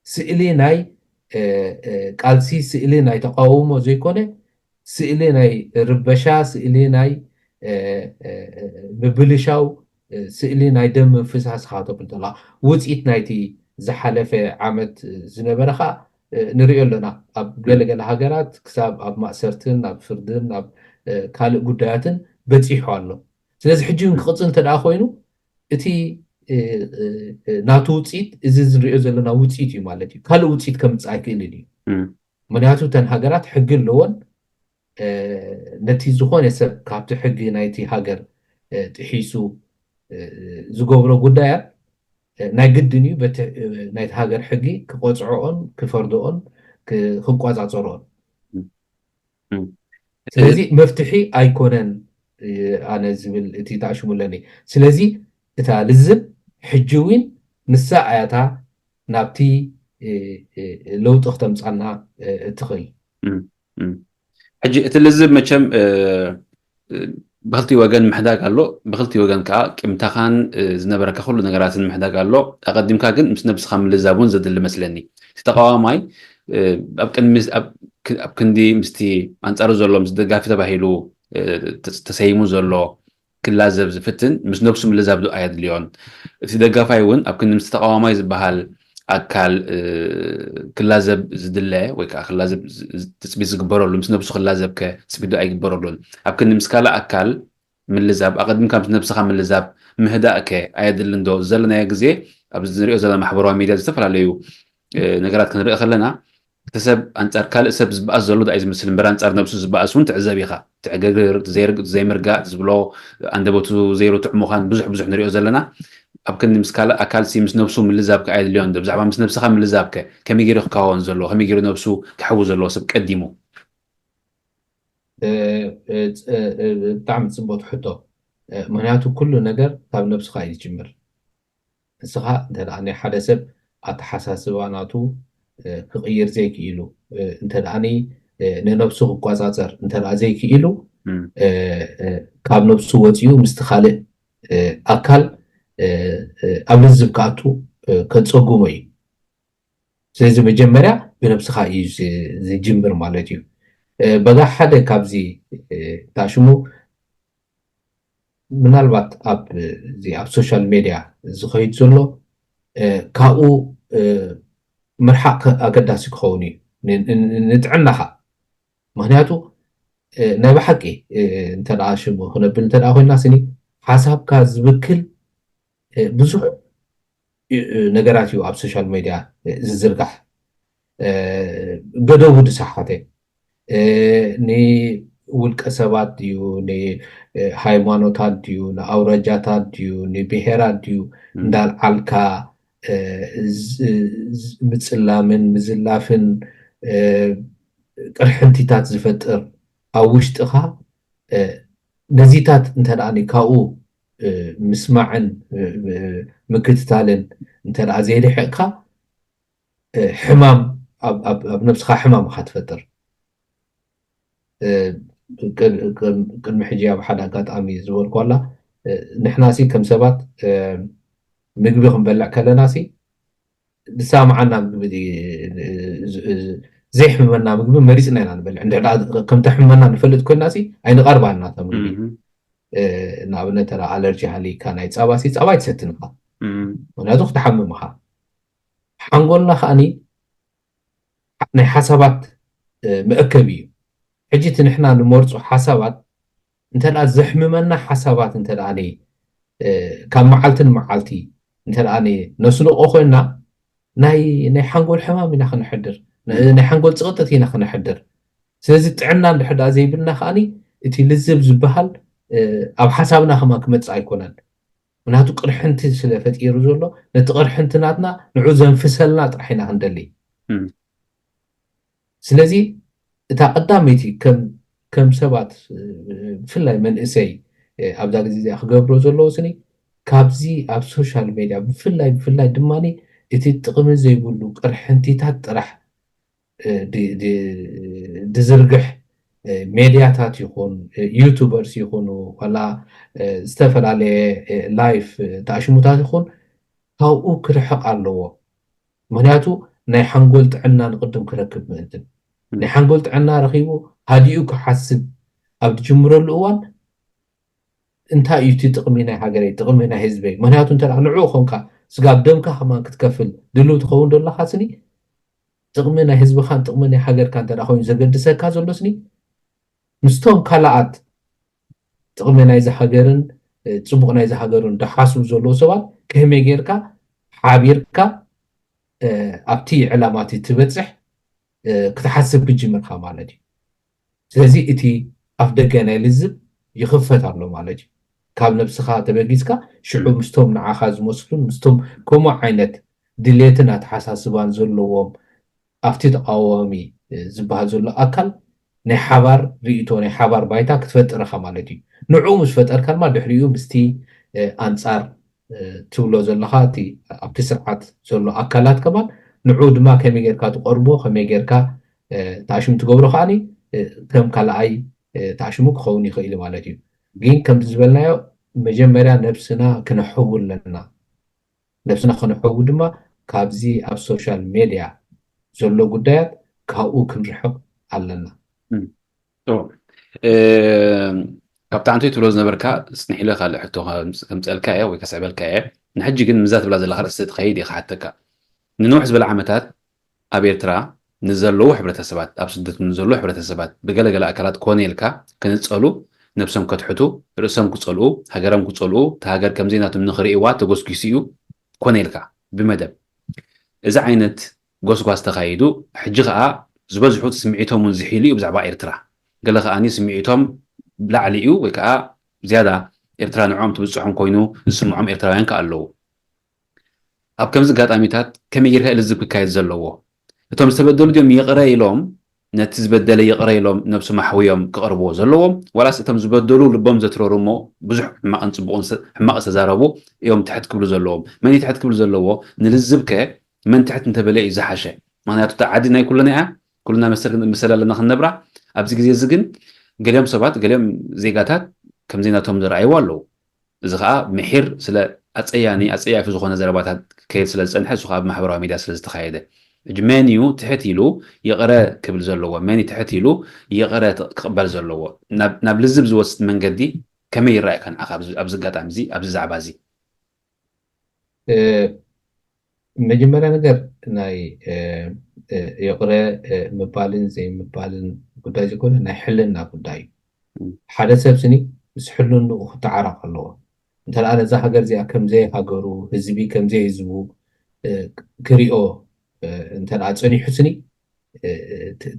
ስእሊ ናይ እ፣ እ፣ ቃልሲ ስእሊ ናይ ተቃውሞ ዘይኮነ ስእሊ ናይ ርበሻ ስእሊ ናይ እ፣ እ፣ እ፣ ምብልሻው እ፣ ስእሊ ናይ ደም ምፍሳስ ካ ተብል ተላ ውፅኢት ናይቲ ዝሓለፈ ዓመት ዝነበረ ካ እ፣ ንሪኦ ኣለና ኣብ ገለገለ ሃገራት ክሳብ ኣብ ማእሰርትን ኣብ ፍርድን ኣብ እ፣ ካልእ ጉዳያትን በፂሑ ኣሎ። ስለዚ ሕጂ እውን ክቕፅል እንተ ደኣ ኮይኑ እቲ እ፣ እ፣ እ፣ ናቱ ውፅኢት እዚ ዝንሪኦ ዘለና ውፅኢት እዩ ማለት እዩ። ካልእ ውፅኢት ከምፅእ ኣይክእልን እዩ። እም፣ ምክንያቱ እተን ሃገራት ሕጊ ኣለዎን እ፣ ነቲ ዝኾነ ሰብ ካብቲ ሕጊ ናይቲ ሃገር እ፣ ጥሒሱ እ፣ ዝገብሮ ጉዳያት እ፣ ናይ ግድን እዩ በቲ እ፣ ናይቲ ሃገር ሕጊ ክቆፅዖኦን ክፈርድኦን ክ- ክቆፃፀሮኦን። እም፣ እም። ስለዚ መፍትሒ ኣይኮነን እ፣ ኣነ ዝብል እቲ ተኣሽሙ ኣለኒ። ስለዚ እታ ልዝብ ሕጂ እውን ንሳ ኣያታ ናብቲ እ፣ እ፣ ለውጢ ክተምፃና እ፣ እትኽእል። እም፣ እም። ሕጂ እቲ ልዝብ መቸም እ፣ እ፣ ብክልቲ ወገን ምሕዳግ ኣሎ፣ ብክልቲ ወገን ከዓ ቂምታኻን እ፣ ዝነበረካ ኩሉ ነገራትን ምሕዳግ ኣሎ። ኣቐዲምካ ግን ምስ ነብስኻ ምልዛብ እውን ዘድሊ መስለኒ። እቲ ተቃዋማይ እ፣ ኣብ ቅድሚ ኣብ ክ- ኣብ ክንዲ ምስቲ ኣንጻሩ ዘሎ ምስ ደጋፊ ተባሂሉ እ፣ ተ- ተሰይሙ ዘሎ ክላዘብ ዝፍትን ምስ ነብሱ ምልዛብ ዶ ኣየድልዮን? እቲ ደጋፋይ እውን ኣብ ክንዲ ምስቲ ተቃዋማይ ዝበሃል ኣካል እ፣ ክላዘብ ዝድለ ወይ ከዓ ክላዘብ ዝ- ዝ- ትፅቢት ዝግበረሉ ምስ ነብሱ ክላዘብ ከ ትፅቢት ዶ ኣይግበረሉን? ኣብ ክንዲ ምስ ካልእ ኣካል ምልዛብ ኣቐድምካ ምስ ነብስኻ ምልዛብ ምህዳእ ከ ኣየድልን ዶ? ዘለናዮ ግዜ ኣብዚ ንሪኦ ዘለና ማሕበራዊ ሚድያ ዝተፈላለዩ እ፣ ነገራት ክንርኢ ከለና እቲ ሰብ ኣንጻር ካልእ ሰብ ዝበኣስ ዘሎ ዶ እዩ ዝመስል እምበር ኣንጻር ነብሱ ዝበኣስ እውን ትዕዘብ ኢኻ። እቲ ዕግርግር፣ እቲ ዘይርግ- እቲ ዘይምርጋእ፣ እቲ ዝብሎ ኣንደበቱ ዘይርቱዕ ምዃን ብዙሕ ብዙሕ ንሪኦ ዘለና። ኣብ ክንዲ ምስ ካልእ ኣካል ሲ ምስ ነብሱ ምልዛብ ከ ኣየድልዮን ዶ? ብዛዕባ ምስ ነብስኻ ምልዛብ ከ ከመይ ገይሩ ክከዋወን ዘለዎ? ከመይ ገይሩ ነብሱ ክሕዊ ዘለዎ ሰብ ቀዲሙ? እ፣ እ፣ ፅ- እ፣ ብጣዕሚ ፅቡቅ ሕቶ። እ፣ ምክንያቱ ኩሉ ነገር ካብ ነብስኻ እዩ ዝጅምር። ንስኻ እንተ ደኣ ናይ ሓደ ሰብ ኣተሓሳስባ ናቱ እ፣ ክቕይር ዘይክኢሉ እ፣ እንተ ደኣ እ፣ ንነብሱ ክቆጻጸር እንተ ደኣ ዘይክኢሉ እም፣ እ፣ እ፣ ካብ ነብሱ ወፂኡ ምስቲ ካልእ እ፣ ኣካል እ፣ እ፣ ኣብ ልዝብ ክኣቱ እ፣ ከጸጉሞ እዩ። ስለዚ መጀመርያ ብነብስኻ እዩ ዝ- ዝጅምር ማለት እዩ። እ፣ በጋ ሓደ ካብዚ እ፣ ታሽሙ ምናልባት ኣብ እዚ ኣብ ሶሻል ሜድያ ዝኸይድ ዘሎ እ፣ ካብኡ እ፣ ምርሓቅ ከ- ኣገዳሲ ክኸውን እዩ ን- ን- ንጥዕናኻ። ምክንያቱ እ፣ ናይ ብሓቂ እ፣ እንተ ደኣ ሽሙ ክነብል እንተ ደኣ ኮይንና ስኒ ሓሳብካ ዝብክል እ፣ ብዙሕ እ፣ እ፣ ነገራት እዩ ኣብ ሶሻል ሜድያ እ፣ ዝዝርጋሕ። እ፣ ገደቡ ዝሰሓተ እ፣ ንውልቀ ሰባት ድዩ ንሃይማኖታት ድዩ ንኣውራጃታት ድዩ ንብሄራት ድዩ እም፣ እንዳልዓልካ እ፣ ዝ- ዝ- ምጽላምን ምዝላፍን እ፣ ቅርሕንቲታት ዝፈጥር ኣብ ውሽጥኻ እ፣ ነዚታት እንተ ደኣ ካብኡ እ፣ ምስማዕን እ፣ እ፣ ምክትታልን እንተ ደኣ ዘይርሕቕካ እ፣ ሕማም ኣብ ኣብ ኣብ ነብስኻ ሕማም ኢኻ ትፈጥር። እ፣ ቅድ- ቅድ- ቅድሚ ሕጂ ኣብ ሓደ ኣጋጣሚ ዝበልኩ ኣላ እ፣ ንሕና ሲ ከም ሰባት እ፣ ምግቢ ክንበልዕ ከለና ሲ ዝሰማዓና ምግቢ እ፣ እ፣ እ፣ ዘይሕመና ምግቢ መሪፅና ኢና ንበልዕ። እንድሕር ደኣ ከም ተሕመና ንፈልጥ ኮይና ሲ ኣይንቐርባን ናታ ምግቢ። ንኣብነት ተራ ኣለርጂ ሃሊካ ናይ ፃባ ሲ ፃባ ኣይትሰትን ኢኻ። ምክንያቱ ክትሓምም ኢኻ። ሓንጎልና ከዓኒ ናይ ሓሳባት መእከቢ እዩ። ሕጂ እቲ ንሕና ንመርፁ ሓሳባት እንተ ደኣ ዘሕምመና ሓሳባት እንተ ደኣ ካብ መዓልቲ ንመዓልቲ እንተ ደኣ ነስንቆ ኮይና ናይ ናይ ሓንጎል ሕማም ኢና ክነሕድር፣ ናይ ሓንጎል ፅቕጥት ኢና ክነሕድር። ስለዚ ጥዕና እንድሕር ደኣ ዘይብልና ከዓኒ እቲ ልዝብ ዝበሃል ኣብ ሓሳብና ከማን ክመፅእ ኣይኮነን። ምክንያቱ ቅርሕንቲ ስለ ፈጢሩ ዘሎ ነቲ ቅርሕንቲ ናትና ንዑ ዘንፍሰልና ጥራሕ ኢና ክንደሊ። ስለዚ እታ ቀዳመይቲ ከም ሰባት ብፍላይ መንእሰይ ኣብዛ ግዜ እዚኣ ክገብሮ ዘለዎ ስኒ ካብዚ ኣብ ሶሻል ሜድያ ብፍላይ ብፍላይ ድማ እቲ ጥቕሚ ዘይብሉ ቅርሕንቲታት ጥራሕ ድዝርግሕ ሜድያታት ይኹን ዩቱበርስ ይኹኑ ዋላ ዝተፈላለየ ላይፍ ተኣሽሙታት ይኹን ካብኡ ክርሕቕ ኣለዎ። ምክንያቱ ናይ ሓንጎል ጥዕና ንቅድም ክረክብ ምእንትን ናይ ሓንጎል ጥዕና ረኪቡ ሃዲኡ ክሓስብ ኣብ ዝጅምረሉ እዋን እንታይ እዩ እቲ ጥቕሚ ናይ ሃገረይ ጥቕሚ ናይ ህዝበይ? ምክንያቱ እንተ ንዕኡ ኮንካ ስጋብ ደምካ ከማን ክትከፍል ድልው ትኸውን ዘለካ ስኒ ጥቕሚ ናይ ህዝብኻን ጥቕሚ ናይ ሃገርካ እንተ ኮይኑ ዘገድሰካ ዘሎ ስኒ ምስቶም ካልኣት ጥቕሚ ናይዚ ሃገርን ፅቡቕ ናይዚ ሃገርን ዝሓስቡ ዘለዉ ሰባት ከመይ ጌርካ ሓቢርካ ኣብቲ ዕላማ እቲ ትበፅሕ ክትሓስብ ክጅምርካ ማለት እዩ። ስለዚ እቲ ኣፍ ደገ ናይ ልዝብ ይኽፈት ኣሎ ማለት እዩ። ካብ ነብስኻ ተበጊስካ ሽዑ ምስቶም ንዓኻ ዝመስሉን ምስቶም ከምኡ ዓይነት ድሌትን ኣተሓሳስባን ዘለዎም ኣብቲ ተቃዋሚ ዝበሃል ዘሎ ኣካል ናይ ሓባር ርእይቶ ናይ ሓባር ባይታ ክትፈጥር ኢኻ ማለት እዩ። ንዑ ምስ ፈጠርካ ድማ ድሕሪኡ ምስቲ ኣንጻር ትብሎ ዘለኻ እቲ ኣብቲ ስርዓት ዘሎ ኣካላት ከማን ንዑ ድማ ከመይ ጌርካ ትቐርቦ ከመይ ጌርካ ተኣሽሙ ትገብሮ ከዓኒ ከም ካልኣይ ተኣሽሙ ክኸውን ይኽእል ማለት እዩ። ግን ከምዚ ዝበልናዮ መጀመርያ ነብስና ክነሕው ኣለና። ነብስና ክነሕው ድማ ካብዚ ኣብ ሶሻል ሜድያ ዘሎ ጉዳያት ካብኡ ክንርሕቕ ኣለና። ካብቲ ኣንተ ትብሎ ዝነበርካ ስንሒለ ካልእ ሕቶ ከምፀልካ እየ ወይ ከስዕበልካ እየ። ንሕጂ ግን ምዛ ትብላ ዘለካ ርእሲ ትኸይድ እየ ክሓተካ። ንንውሕ ዝበለ ዓመታት ኣብ ኤርትራ ንዘለዉ ሕብረተሰባት ኣብ ስደት ንዘለዉ ሕብረተሰባት ብገለገለ ኣካላት ኮነ ኢልካ ክንፀሉ ነብሶም ከትሕቱ ርእሶም ክፀልኡ ሃገሮም ክፀልኡ እቲ ሃገር ከምዘይናቶም ንክርእይዋ ተጎስጊሱ እዩ። ኮነ ኢልካ ብመደብ እዚ ዓይነት ጎስጓስ ተኻይዱ ሕጂ ከዓ ዝበዝሑ ስምዒቶም እውን ዝሒሉ እዩ ብዛዕባ ኤርትራ። ገለ ከዓኒ ስምዒቶም ላዕሊ እዩ ወይ ከዓ ዝያዳ ኤርትራ ንዕኦም ትብፅሖም ኮይኑ ዝስምዖም ኤርትራውያን ከዓ ኣለዉ። ኣብ ከምዚ ኣጋጣሚታት ከመይ ጌርካ እዩ ልዝብ ክካየድ ዘለዎ? እቶም ዝተበደሉ ድዮም ይቕረ ኢሎም ነቲ ዝበደለ ይቕረ ኢሎም ነብሶም ኣሕውዮም ክቐርብዎ ዘለዎም ዋላስ እቶም ዝበደሉ ልቦም ዘትረሩ እሞ ብዙሕ ሕማቕን ፅቡቕን ሕማቕ ዝተዛረቡ እዮም ትሕት ክብሉ ዘለዎም? መን እዩ ትሕት ክብሉ ዘለዎ? ንልዝብ ከ መን ትሕት እንተበለ እዩ ዝሓሸ? ምክንያቱ እታ ዓዲ ናይ ኩልና እያ። ኩልና መሰል ክንምሰል ኣለና ክንነብራ። ኣብዚ ግዜ እዚ ግን ገሊኦም ሰባት ገሊኦም ዜጋታት ከምዚ ናቶም ዝረኣይዎ ኣለዉ። እዚ ከዓ ምሒር ስለ ኣፀያኒ ኣፀያፊ ዝኾነ ዘረባታት ክከይድ ስለ ዝፀንሐ እሱ ከዓ ብማሕበራዊ ሚድያ ስለ ዝተኻየደ ሕጂ መን እዩ ትሕት ኢሉ ይቕረ ክብል ዘለዎ መን እዩ ትሕት ኢሉ ይቕረ ክቕበል ዘለዎ ናብ ልዝብ ዝወስድ መንገዲ ከመይ ይረኣየካ ንዓኻ ኣብዚ ኣጋጣሚ እዚ ኣብዚ ዛዕባ እዚ መጀመርያ ነገር ናይ ይቕረ ምባልን ዘይምባልን ጉዳይ ዘይኮነ ናይ ሕልና ጉዳይ እዩ። ሓደ ሰብ ስኒ ምስ ሕልንኡ ክተዓረቕ ኣለዎ። እንተ ነዛ ሃገር እዚኣ ከምዘይ ሃገሩ ህዝቢ ከምዘይ ህዝቡ ክሪኦ እንተ ጸኒሑ ስኒ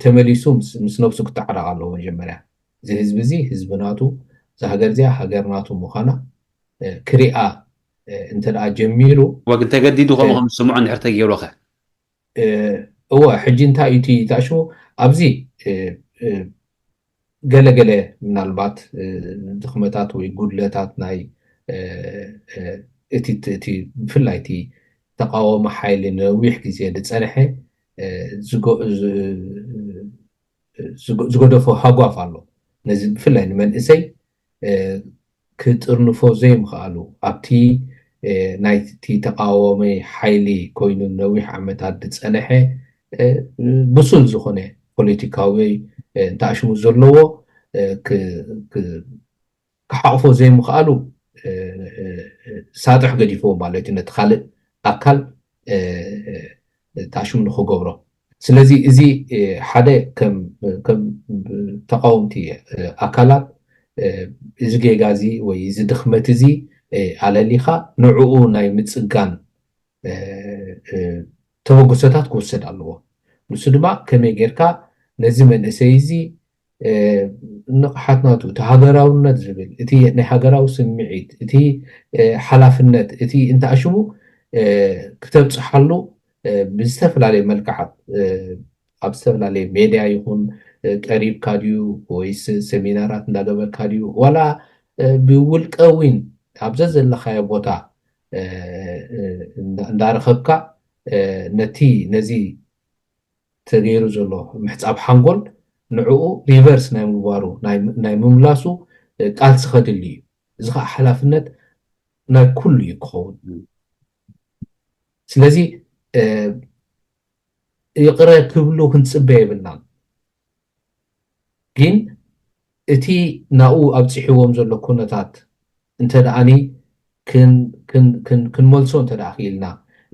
ተመሊሱ ምስ ነብሱ ክተዓረቕ ኣለዎ። መጀመርያ እዚ ህዝቢ እዚ ህዝቢ ናቱ እዛ ሃገር እዚኣ ሃገር ናቱ ምዃና ክሪኣ እንተ ጀሚሩ ወግን ተገዲዱ ከምኡ ከም ዝስምዖ እንድሕር ተገይሩ ኸ እወ ሕጂ እንታይ እዩ እቲ ታሽሙ ኣብዚ ገለገለ ምናልባት ድኽመታት ወይ ጉድለታት ናይ እቲ ብፍላይ እቲ ተቃወሞ ሓይሊ ነዊሕ ግዜ ዝፀንሐ ዝገደፎ ሃጓፍ ኣሎ። ነዚ ብፍላይ ንመንእሰይ ክጥርንፎ ዘይምኽኣሉ ኣብቲ ናይቲ ተቃዋሚ ሓይሊ ኮይኑ ነዊሕ ዓመታት ዝፀንሐ ብሱል ዝኾነ ፖለቲካዊ እንተኣሽሙ ዘለዎ ክሓቕፎ ዘይምኽኣሉ ሳጥሕ ገዲፎ ማለት እዩ ነቲ ካልእ ኣካል ተኣሽሙ ንክገብሮ። ስለዚ እዚ ሓደ ከም ተቃወምቲ ኣካላት እዚ ጌጋ እዚ ወይ እዚ ድኽመት እዚ ኣለሊኻ ንዕኡ ናይ ምፅጋን ተበግሶታት ክውሰድ ኣለዎ። ንሱ ድማ ከመይ ጌርካ ነዚ መንእሰይ እዚ ንቕሓት ናቱ እቲ ሃገራውነት ዝብል እቲ ናይ ሃገራዊ ስምዒት እቲ ሓላፍነት እቲ እንተኣሽሙ ክተብፅሓሉ ብዝተፈላለየ መልክዓት ኣብ ዝተፈላለየ ሜድያ ይኹን ቀሪብካ ድዩ ወይስ ሰሚናራት እንዳገበርካ ድዩ ዋላ ብውልቀ ዊን ኣብ ዘዘለኻዮ ቦታ እንዳረኸብካ ነቲ ነዚ ተገይሩ ዘሎ ምሕፃብ ሓንጎል ንዕኡ ሪቨርስ ናይ ምግባሩ ናይ ምምላሱ ቃልሲ ከድሊ እዩ። እዚ ከዓ ሓላፍነት ናይ ኩሉ እዩ ክኸውን። ስለዚ ይቕረ ክብሉ ክንፅበ የብልናን። ግን እቲ ናብኡ ኣብፂሕዎም ዘሎ ኩነታት እንተ ደኣኒ ክንመልሶ እንተ ደኣ ክኢልና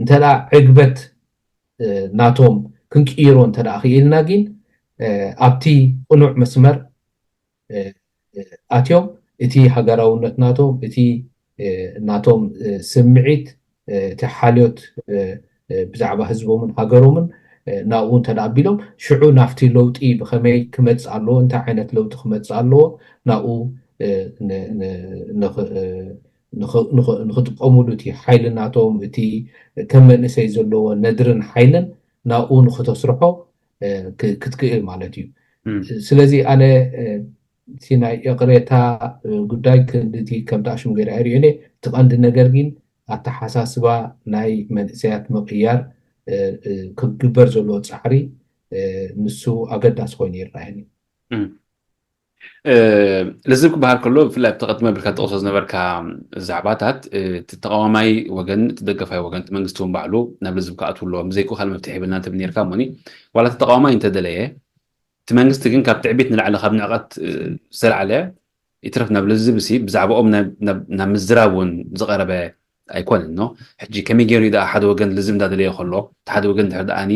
እንተ ደኣ ዕግበት ናቶም ክንቅይሮ እንተ ደኣ ክኢልና ግን ኣብቲ ቅኑዕ መስመር ኣትዮም እቲ ሃገራውነት ናቶም እቲ ናቶም ስምዒት እቲ ሓልዮት ብዛዕባ ህዝቦምን ሃገሮምን ናብኡ እንተ ኣቢሎም ሽዑ ናብቲ ለውጢ ብኸመይ ክመፅእ ኣለዎ እንታይ ዓይነት ለውጢ ክመፅእ ኣለዎ ናብኡ ንኽጥቀሙሉ እቲ ሓይሊ ናቶም እቲ ከም መንእሰይ ዘለዎ ነድርን ሓይልን ናብኡ ንክተስርሖ ክትክእል ማለት እዩ። ስለዚ ኣነ እቲ ናይ ይቕሬታ ጉዳይ ክንድቲ ከምቲ ኣሽሙ ገይረ ኣይርእዮን እየ። እቲ ቀንዲ ነገር ግን ኣተሓሳስባ ናይ መንእሰያት ምቕያር ክግበር ዘለዎ ፃዕሪ ንሱ ኣገዳሲ ኮይኑ ይረኣየኒ። ልዝብ ክበሃል ከሎ ብፍላይ ኣብቲ ቅድሚ ብልካ ትጠቕሶ ዝነበርካ ዛዕባታት እቲ ተቃዋማይ ወገን እቲ ደገፋይ ወገን እቲ መንግስቲ እውን ባዕሉ ናብ ልዝብ ክኣትው ኣለዎም ብዘይኮ ካልእ መፍትሒ የብልና ትብል ነርካ እሞኒ ዋላ እቲ ተቃዋማይ እንተደለየ እቲ መንግስቲ ግን ካብ ትዕቢት ንላዕሊ ካብ ንዕቀት ዝተላዕለ ይትረፍ ናብ ልዝብ ሲ ብዛዕባኦም ናብ ምዝራብ እውን ዝቀረበ ኣይኮነን ኖ ሕጂ ከመይ ገይሩ ዩ ደኣ ሓደ ወገን ልዝብ እንዳደለየ ከሎ እቲ ሓደ ወገን ድሕር ደኣኒ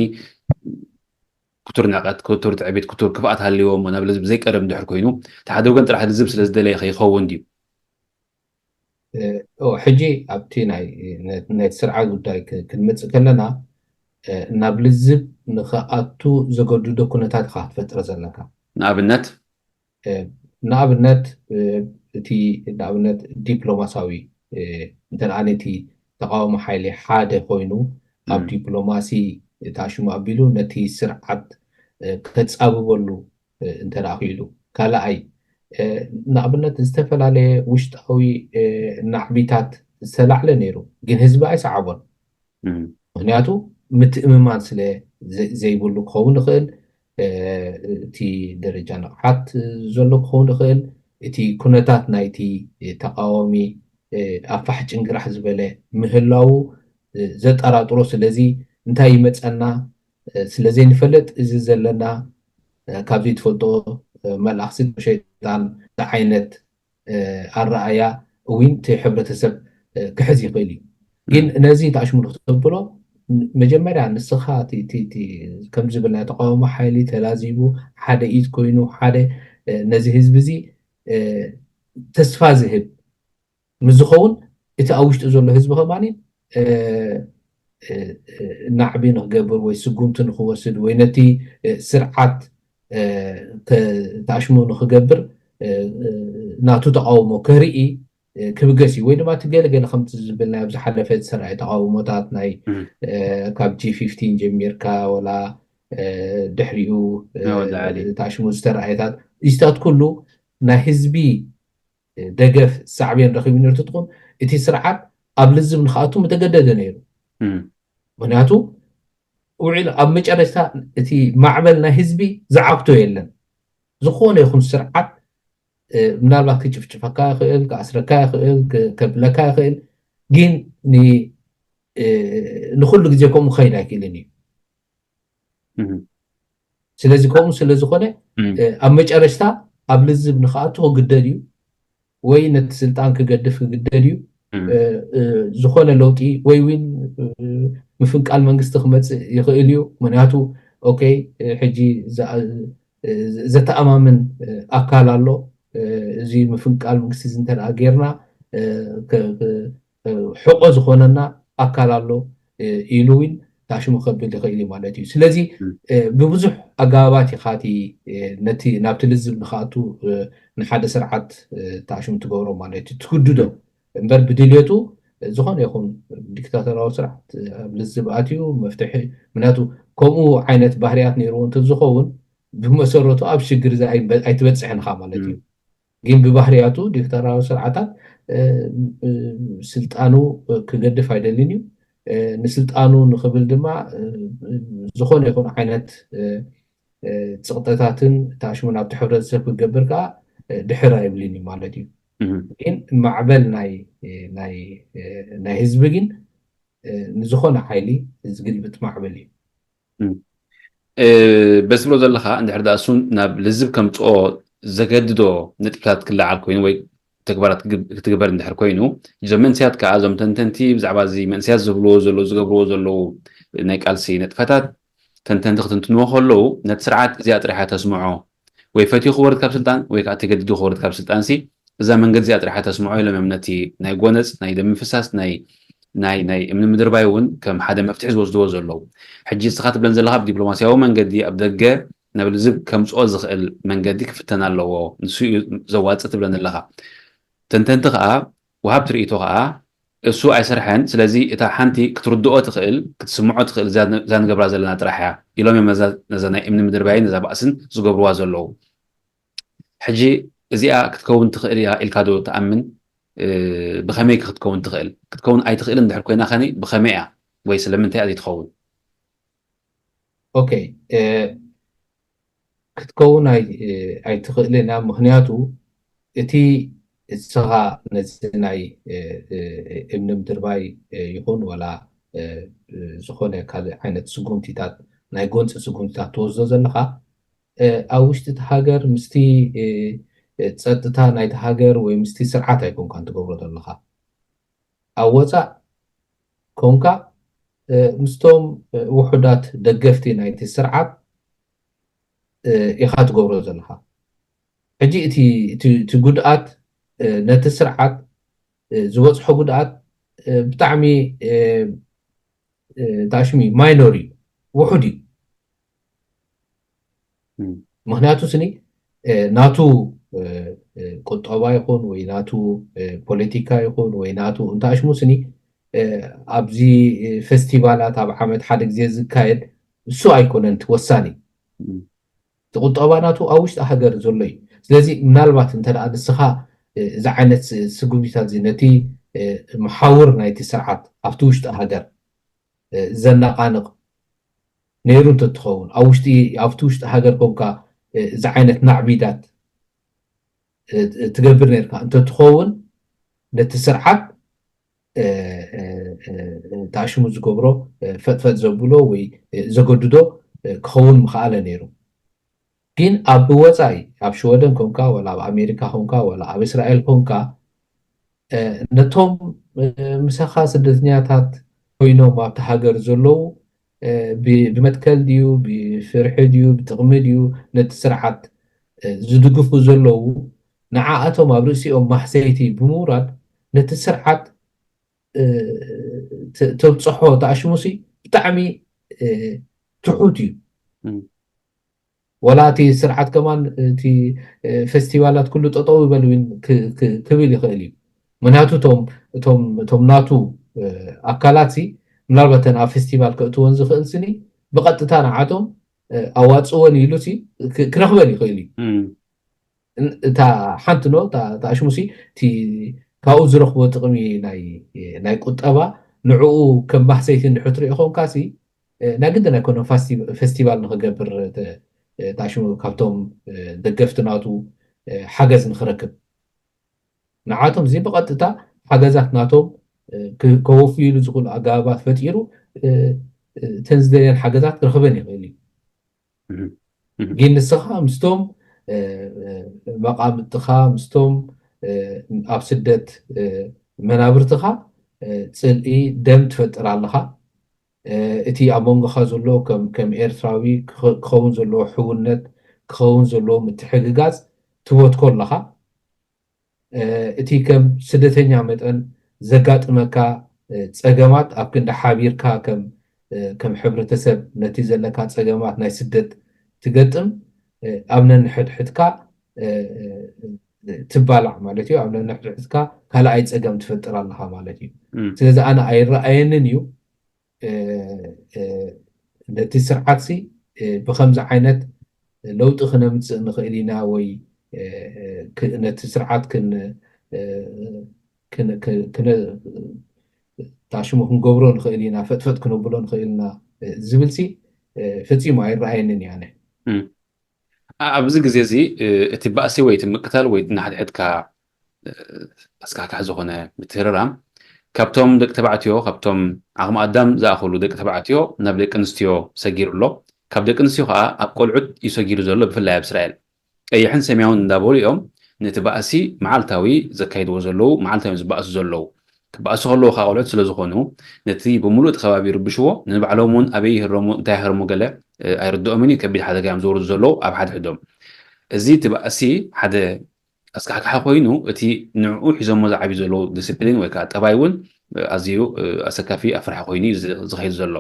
ክቱር ንዕቀት ክቱር ትዕቢት ክቱር ክፍኣት ሃልዎ እሞ ናብ ልዝብ ዘይቀርብ እንድሕር ኮይኑ እቲ ሓደ ወገን ጥራሕ ልዝብ ስለ ዝደለየ ከይኸውን ድዩ ሕጂ ኣብቲ ናይ ስርዓት ጉዳይ ክንመፅእ ከለና ናብ ልዝብ ንክኣቱ ዘገድዶ ኩነታት ኢካ ክትፈጥረ ዘለካ። ንኣብነት ንኣብነት እቲ ንኣብነት ዲፕሎማሳዊ እንተ ነቲ ተቃዋሚ ሓይሊ ሓደ ኮይኑ ኣብ ዲፕሎማሲ ተኣሽሙ ኣቢሉ ነቲ ስርዓት ከፃብበሉ እንተ ክኢሉ፣ ካልኣይ ንኣብነት ዝተፈላለየ ውሽጣዊ ናዕቢታት ዝተላዕለ ነይሩ፣ ግን ህዝቢ ኣይሰዓቦን። ምክንያቱ ምትእምማን ስለ ዘይብሉ ክኸውን ይኽእል፣ እቲ ደረጃ ንቕሓት ዘሎ ክኸውን ይኽእል፣ እቲ ኩነታት ናይቲ ተቃዋሚ ኣፋሕ ጭንግራሕ ዝበለ ምህላዉ ዘጠራጥሮ፣ ስለዚ እንታይ ይመፀና ስለዘይንፈልጥ እዚ ዘለና ካብ ዘይትፈልጦ መልኣኽሲ ሸይጣን ዓይነት ኣረኣያ እውን እቲ ሕብረተሰብ ክሕዝ ይኽእል እዩ። ግን ነዚ ተኣሽሙ ንክተብሎ መጀመርያ ንስኻ ከም ዝብል ናይ ተቃውሞ ሓይሊ ተላዚቡ ሓደ ኢድ ኮይኑ ሓደ ነዚ ህዝቢ እዚ ተስፋ ዝህብ ምስ ዝኸውን እቲ ኣብ ውሽጢ ዘሎ ህዝቢ ከማኒ ናዕቢ ንክገብር ወይ ስጉምቲ ንክወስድ ወይ ነቲ ስርዓት ተኣሽሙ ንክገብር ናቱ ተቃውሞ ክርኢ ክብገስ እዩ። ወይ ድማ እቲ ገለገለ ከምቲ ዝብል ናይ ኣብ ዝሓለፈ ዝሰራየ ተቃውሞታት ናይ ካብ ጂ ፊፍቲን ጀሚርካ ወላ ድሕሪኡ ተኣሽሙ ዝተረኣየታት እዚታት ኩሉ ናይ ህዝቢ ደገፍ ሳዕቤን ረኺቡ ነርትትኹን እቲ ስርዓት ኣብ ልዝብ ንክኣቱ ምተገደደ ነይሩ። ምክንያቱ ውዒል ኣብ መጨረሽታ እቲ ማዕበል ናይ ህዝቢ ዝዓግቶ የለን። ዝኾነ ይኹን ስርዓት ምናልባት ክጭፍጭፈካ ይኽእል፣ ክኣስረካ ይኽእል፣ ከብለካ ይኽእል፣ ግን ንኩሉ ግዜ ከምኡ ክኸይድ ኣይክእልን እዩ። ስለዚ ከምኡ ስለ ዝኾነ ኣብ መጨረሽታ ኣብ ልዝብ ንክኣቱ ክግደድ እዩ፣ ወይ ነቲ ስልጣን ክገድፍ ክግደድ እዩ። ዝኾነ ለውጢ ወይ ውን ምፍንቃል መንግስቲ ክመፅእ ይኽእል እዩ። ምክንያቱ ኦኬ፣ ሕጂ ዘተኣማምን ኣካል ኣሎ። እዚ ምፍንቃል መንግስቲ እዚ እንተ ጌርና ሕቆ ዝኾነና ኣካል ኣሎ ኢሉ እውን ታሽሙ ከብል ይኽእል እዩ ማለት እዩ። ስለዚ ብብዙሕ ኣገባባት ኢኻ እቲ ነቲ ናብቲ ልዝብ ንክኣቱ ንሓደ ስርዓት ታሽሙ ትገብሮ ማለት እዩ፣ ትግድዶ እምበር ብድልየቱ ዝኾነ ይኹን ዲክታቶራዊ ስርዓት ኣብ ልዝብ ኣትዩ መፍትሒ። ምክንያቱ ከምኡ ዓይነት ባህርያት ነይርዎ እንተዝኸውን ብመሰረቱ ኣብ ሽግር እዚ ኣይትበፅሕን ኢኻ ማለት እዩ። ግን ብባህርያቱ ዲክታቶራዊ ስርዓታት ስልጣኑ ክገድፍ ኣይደልን እዩ። ንስልጣኑ ንክብል ድማ ዝኾነ ይኹን ዓይነት ፅቕጠታትን ታሽሙን ኣብቲ ሕብረተሰብ ክገብር ከዓ ድሕር ኣይብልን እዩ ማለት እዩ። ግን ማዕበል ናይ ህዝቢ ግን ንዝኾነ ሓይሊ ዝግልብጥ ማዕበል እዩ። በዚ ትብሎ ዘለኻ እንድሕር ደኣ እሱን ናብ ልዝብ ከምፅኦ ዘገድዶ ነጥብታት ክለዓል ኮይኑ ወይ ተግባራት ክትግበር እንድሕር ኮይኑ፣ እዞም መንስያት ከዓ እዞም ተንተንቲ ብዛዕባ እዚ መንስያት ዝብልዎ ዘለዉ ዝገብርዎ ዘለዉ ናይ ቃልሲ ነጥፈታት ተንተንቲ ክትንትንዎ ከለዉ ነቲ ስርዓት እዚኣ ጥራሕ እያ ተስምዖ፣ ወይ ፈትዩ ክወርድ ካብ ስልጣን ወይ ከዓ ተገዲዱ ክወርድ ካብ ስልጣን ሲ እዛ መንገዲ እዚኣ ጥራሕ እያ ተስምዖ ኢሎም እዮም ነቲ ናይ ጎነፅ ናይ ደም ምፍሳስ ናይ ናይ ናይ እምኒ ምድርባይ እውን ከም ሓደ መፍትሒ ዝወስድዎ ዘለዉ። ሕጂ እስኻ ትብለን ዘለኻ ብዲፕሎማስያዊ መንገዲ ኣብ ደገ ናብ ልዝብ ከምፅኦ ዝኽእል መንገዲ ክፍተን ኣለዎ፣ ንሱ እዩ ዘዋፅእ ትብለን ዘለኻ። ተንተንቲ ከዓ ወሃብቲ ርእይቶ ከዓ እሱ ኣይሰርሐን፣ ስለዚ እታ ሓንቲ ክትርድኦ ትኽእል ክትስምዖ ትኽእል እዛ ንገብራ ዘለና ጥራሕ እያ ኢሎም እዮም ነዛ ናይ እምኒ ምድርባይን ነዛ ባእስን ዝገብርዋ ዘለዉ። ሕጂ እዚኣ ክትከውን ትኽእል እያ ኢልካ ዶ ትኣምን? ብኸመይ ክትከውን ትኽእል? ክትከውን ኣይትኽእልን እንድሕር ኮይና ኸኒ ብኸመይ እያ ወይ ስለምንታይ እያ ዘይትኸውን? ኦኬ፣ ክትከውን ኣይትኽእልን እያ። ምኽንያቱ እቲ እስኻ ነዚ ናይ እምኒ ምድርባይ ይኹን ወላ ዝኾነ ካልእ ዓይነት ስጉምቲታት ናይ ጎንፂ ስጉምቲታት ትወስዶ ዘለኻ ኣብ ውሽጢ እቲ ሃገር ምስቲ ፀጥታ ናይቲ ሃገር ወይ ምስቲ ስርዓት ኣይኮንካን ትገብሮ ዘለኻ። ኣብ ወፃእ ኮንካ ምስቶም ውሑዳት ደገፍቲ ናይቲ ስርዓት ኢኻ ትገብሮ ዘለኻ። ሕጂ እቲ ጉድኣት ነቲ ስርዓት ዝበፅሖ ጉድኣት ብጣዕሚ ታሽሚ ማይኖር እዩ፣ ውሑድ እዩ። ምክንያቱ ስኒ ናቱ ቁጠባ ይኹን ወይ ናቱ ፖለቲካ ይኹን ወይ ናቱ እንተኣሽሙ ስኒ ኣብዚ ፌስቲቫላት ኣብ ዓመት ሓደ ግዜ ዝካየድ እሱ ኣይኮነን እቲ ወሳኒ። እቲ ቁጠባ ናቱ ኣብ ውሽጢ ሃገር ዘሎ እዩ። ስለዚ ምናልባት እንተ ደኣ ንስኻ እዚ ዓይነት ስጉምቲታት እዚ ነቲ መሓውር ናይቲ ስርዓት ኣብቲ ውሽጢ ሃገር ዘነቓንቕ ነይሩ እንተትኸውን ኣብ ውሽጢ ኣብቲ ውሽጢ ሃገር ኮንካ እዚ ዓይነት ናዕቢዳት ትገብር ነርካ እንተትኸውን ነቲ ስርዓት ታሽሙ ዝገብሮ ፈጥፈጥ ዘብሎ ወይ ዘገድዶ ክኸውን ምኽኣለ ነይሩ። ግን ኣብ ወፃኢ ኣብ ሽወደን ኮንካ ወላ ኣብ ኣሜሪካ ኮንካ ወላ ኣብ እስራኤል ኮንካ ነቶም ምሳኻ ስደተኛታት ኮይኖም ኣብቲ ሃገር ዘለዉ ብመትከል ድዩ ብፍርሒ ድዩ ብጥቕሚ ድዩ ነቲ ስርዓት ዝድግፉ ዘለዉ ንዓኣቶም ኣብ ርእሲኦም ማህሰይቲ ብምውራድ ነቲ ስርዓት ተብፅሖ ተኣሽሙሲ ብጣዕሚ ትሑት እዩ። ወላ እቲ ስርዓት ከማን እቲ ፌስቲቫላት ኩሉ ጠጠው ይበል እውን ክብል ይኽእል እዩ። ምክንያቱ እቶም ናቱ ኣካላት ሲ ምናልባት ተን ኣብ ፌስቲቫል ከእትወን ዝኽእል ስኒ ብቐጥታ ንዓቶም ኣዋፅወን ኢሉ ሲ ክረኽበን ይኽእል እዩ። እታ ሓንቲ ኖ ተኣሽሙ ሲ እቲ ካብኡ ዝረኽቦ ጥቕሚ ናይ ቁጠባ ንዕኡ ከም ማህሰይቲ እንድሕር ትሪኦ ኮንካ ሲ ናይ ግድን ኣይኮነን ፌስቲቫል ንክገብር ተኣሽሙ ካብቶም ደገፍቲ ናቱ ሓገዝ ንክረክብ ንዓቶም እዚ ብቐጥታ ሓገዛት ናቶም ከወፍይሉ ዝኽእሉ ኣገባባት ፈጢሩ እተን ዝደልየን ሓገዛት ክረኽበን ይኽእል እዩ። ግን ንስኻ ምስቶም መቃምጥኻ ምስቶም ኣብ ስደት መናብርትኻ ጽልኢ ደም ትፈጥር ኣለኻ። እቲ ኣብ መንጎኻ ዘሎ ከም ኤርትራዊ ክኸውን ዘለዎ ሕውነት ክኸውን ዘለዎ ምትሕግጋዝ ትወትኮ ኣለኻ። እቲ ከም ስደተኛ መጠን ዘጋጥመካ ጸገማት ኣብ ክንዲ ሓቢርካ ከም ሕብረተሰብ ነቲ ዘለካ ጸገማት ናይ ስደት ትገጥም ኣብ ነንሕድሕድካ ትባላዕ ማለት እዩ። ኣብ ነንሕድሕድካ ካልኣይ ጸገም ትፈጥር ኣለኻ ማለት እዩ። ስለዚ ኣነ ኣይረኣየንን እዩ ነቲ ስርዓትሲ ብከምዚ ዓይነት ለውጢ ክነምፅእ ንኽእል ኢና ወይ ነቲ ስርዓት ታሽሙ ክንገብሮ ንኽእል ኢና፣ ፈጥፈጥ ክነብሎ ንኽእል ኢና ዝብልሲ ፈፂሙ ኣይረኣየንን እዩ ኣነ። ኣብዚ ግዜ እዚ እቲ ባእሲ ወይ እቲ ምቅታል ወይ ናሕድሕድካ ኣስካሕካሕ ዝኾነ ምትህርራም ካብቶም ደቂ ተባዕትዮ ካብቶም ዓቕሚ ኣዳም ዝኣኽሉ ደቂ ተባዕትዮ ናብ ደቂ ኣንስትዮ ሰጊሩ ኣሎ። ካብ ደቂ ኣንስትዮ ከዓ ኣብ ቆልዑት እዩ ሰጊሩ ዘሎ። ብፍላይ ኣብ እስራኤል ቀይሕን ሰማያውን እንዳበሉ እዮም ነቲ ባእሲ መዓልታዊ ዘካይድዎ ዘለዉ፣ መዓልታዊ ዝበኣሱ ዘለዉ። ክበኣሱ ከለዉ ከዓ ቆልዑት ስለዝኾኑ ነቲ ብምሉእ እቲ ከባቢ ይርብሽዎ። ንባዕሎም እውን ኣበይ ይህረሙ እንታይ ይህረሙ ገለ ኣይርድኦምን እዩ። ከቢድ ሓደጋ እዮም ዘውርዱ ዘለዉ ኣብ ሓድሕዶም። እዚ እቲ ባእሲ ሓደ ኣስካሕካሒ ኮይኑ እቲ ንዕኡ ሒዞሞ ዝዓብዩ ዘለዉ ዲስፕሊን ወይ ከዓ ጠባይ እውን ኣዝዩ ኣሰካፊ ኣፍራሒ ኮይኑ እዩ ዝኸይድ ዘሎ።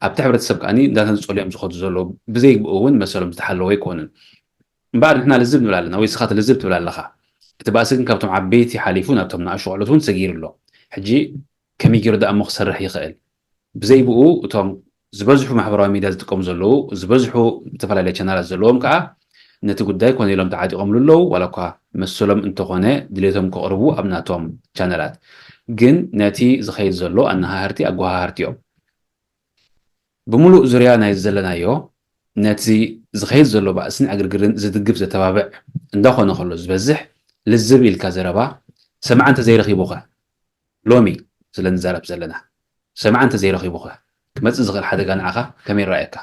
ኣብቲ ሕብረተሰብ ከዓ እንዳተንፀሉ እዮም ዝኸዱ ዘለዉ። ብዘይግብኡ እውን መሰሎም ዝተሓለወ ኣይኮኑን። እምበኣር ንሕና ልዝብ ንብል ኣለና ወይ ስኻ ልዝብ ትብል ኣለኻ። እቲ ባእሲ ግን ካብቶም ዓበይቲ ሓሊፉ ናብቶም ንኣሽቱ ቆልዑት እውን ሰጊሩ ኣሎ። ሕጂ ከመይ ገይሩ ደኣ እሞ ክሰርሕ ይኽእል? ብዘይ ብኡ እቶም ዝበዝሑ ማሕበራዊ ሚድያ ዝጥቀሙ ዘለዉ ዝበዝሑ ዝተፈላለዩ ቻናላት ዘለዎም ከዓ ነቲ ጉዳይ ኮነ ኢሎም ተዓጢቖምሉ ኣለዉ። ዋላ እኳ መሰሎም እንተኾነ ድሌቶም ከቕርቡ ኣብ ናቶም ቻነላት ግን ነቲ ዝኸይድ ዘሎ ኣነሃህርቲ ኣጓሃህርቲ እዮም። ብምሉእ ዙርያ ናይ ዘለናዮ ነቲ ዝኸይድ ዘሎ ባእስን ዕግርግርን ዝድግፍ ዘተባብዕ እንዳኾነ ከሎ ዝበዝሕ ልዝብ ኢልካ ዘረባ ሰማዕ እንተዘይረኺቡኸ ሎሚ ስለ ንዛረብ ዘለና ሰማዕ እንተዘይረኺቡኸ ክመፅእ ዝኽእል ሓደጋ ንዓኻ ከመይ ይረኣየካ?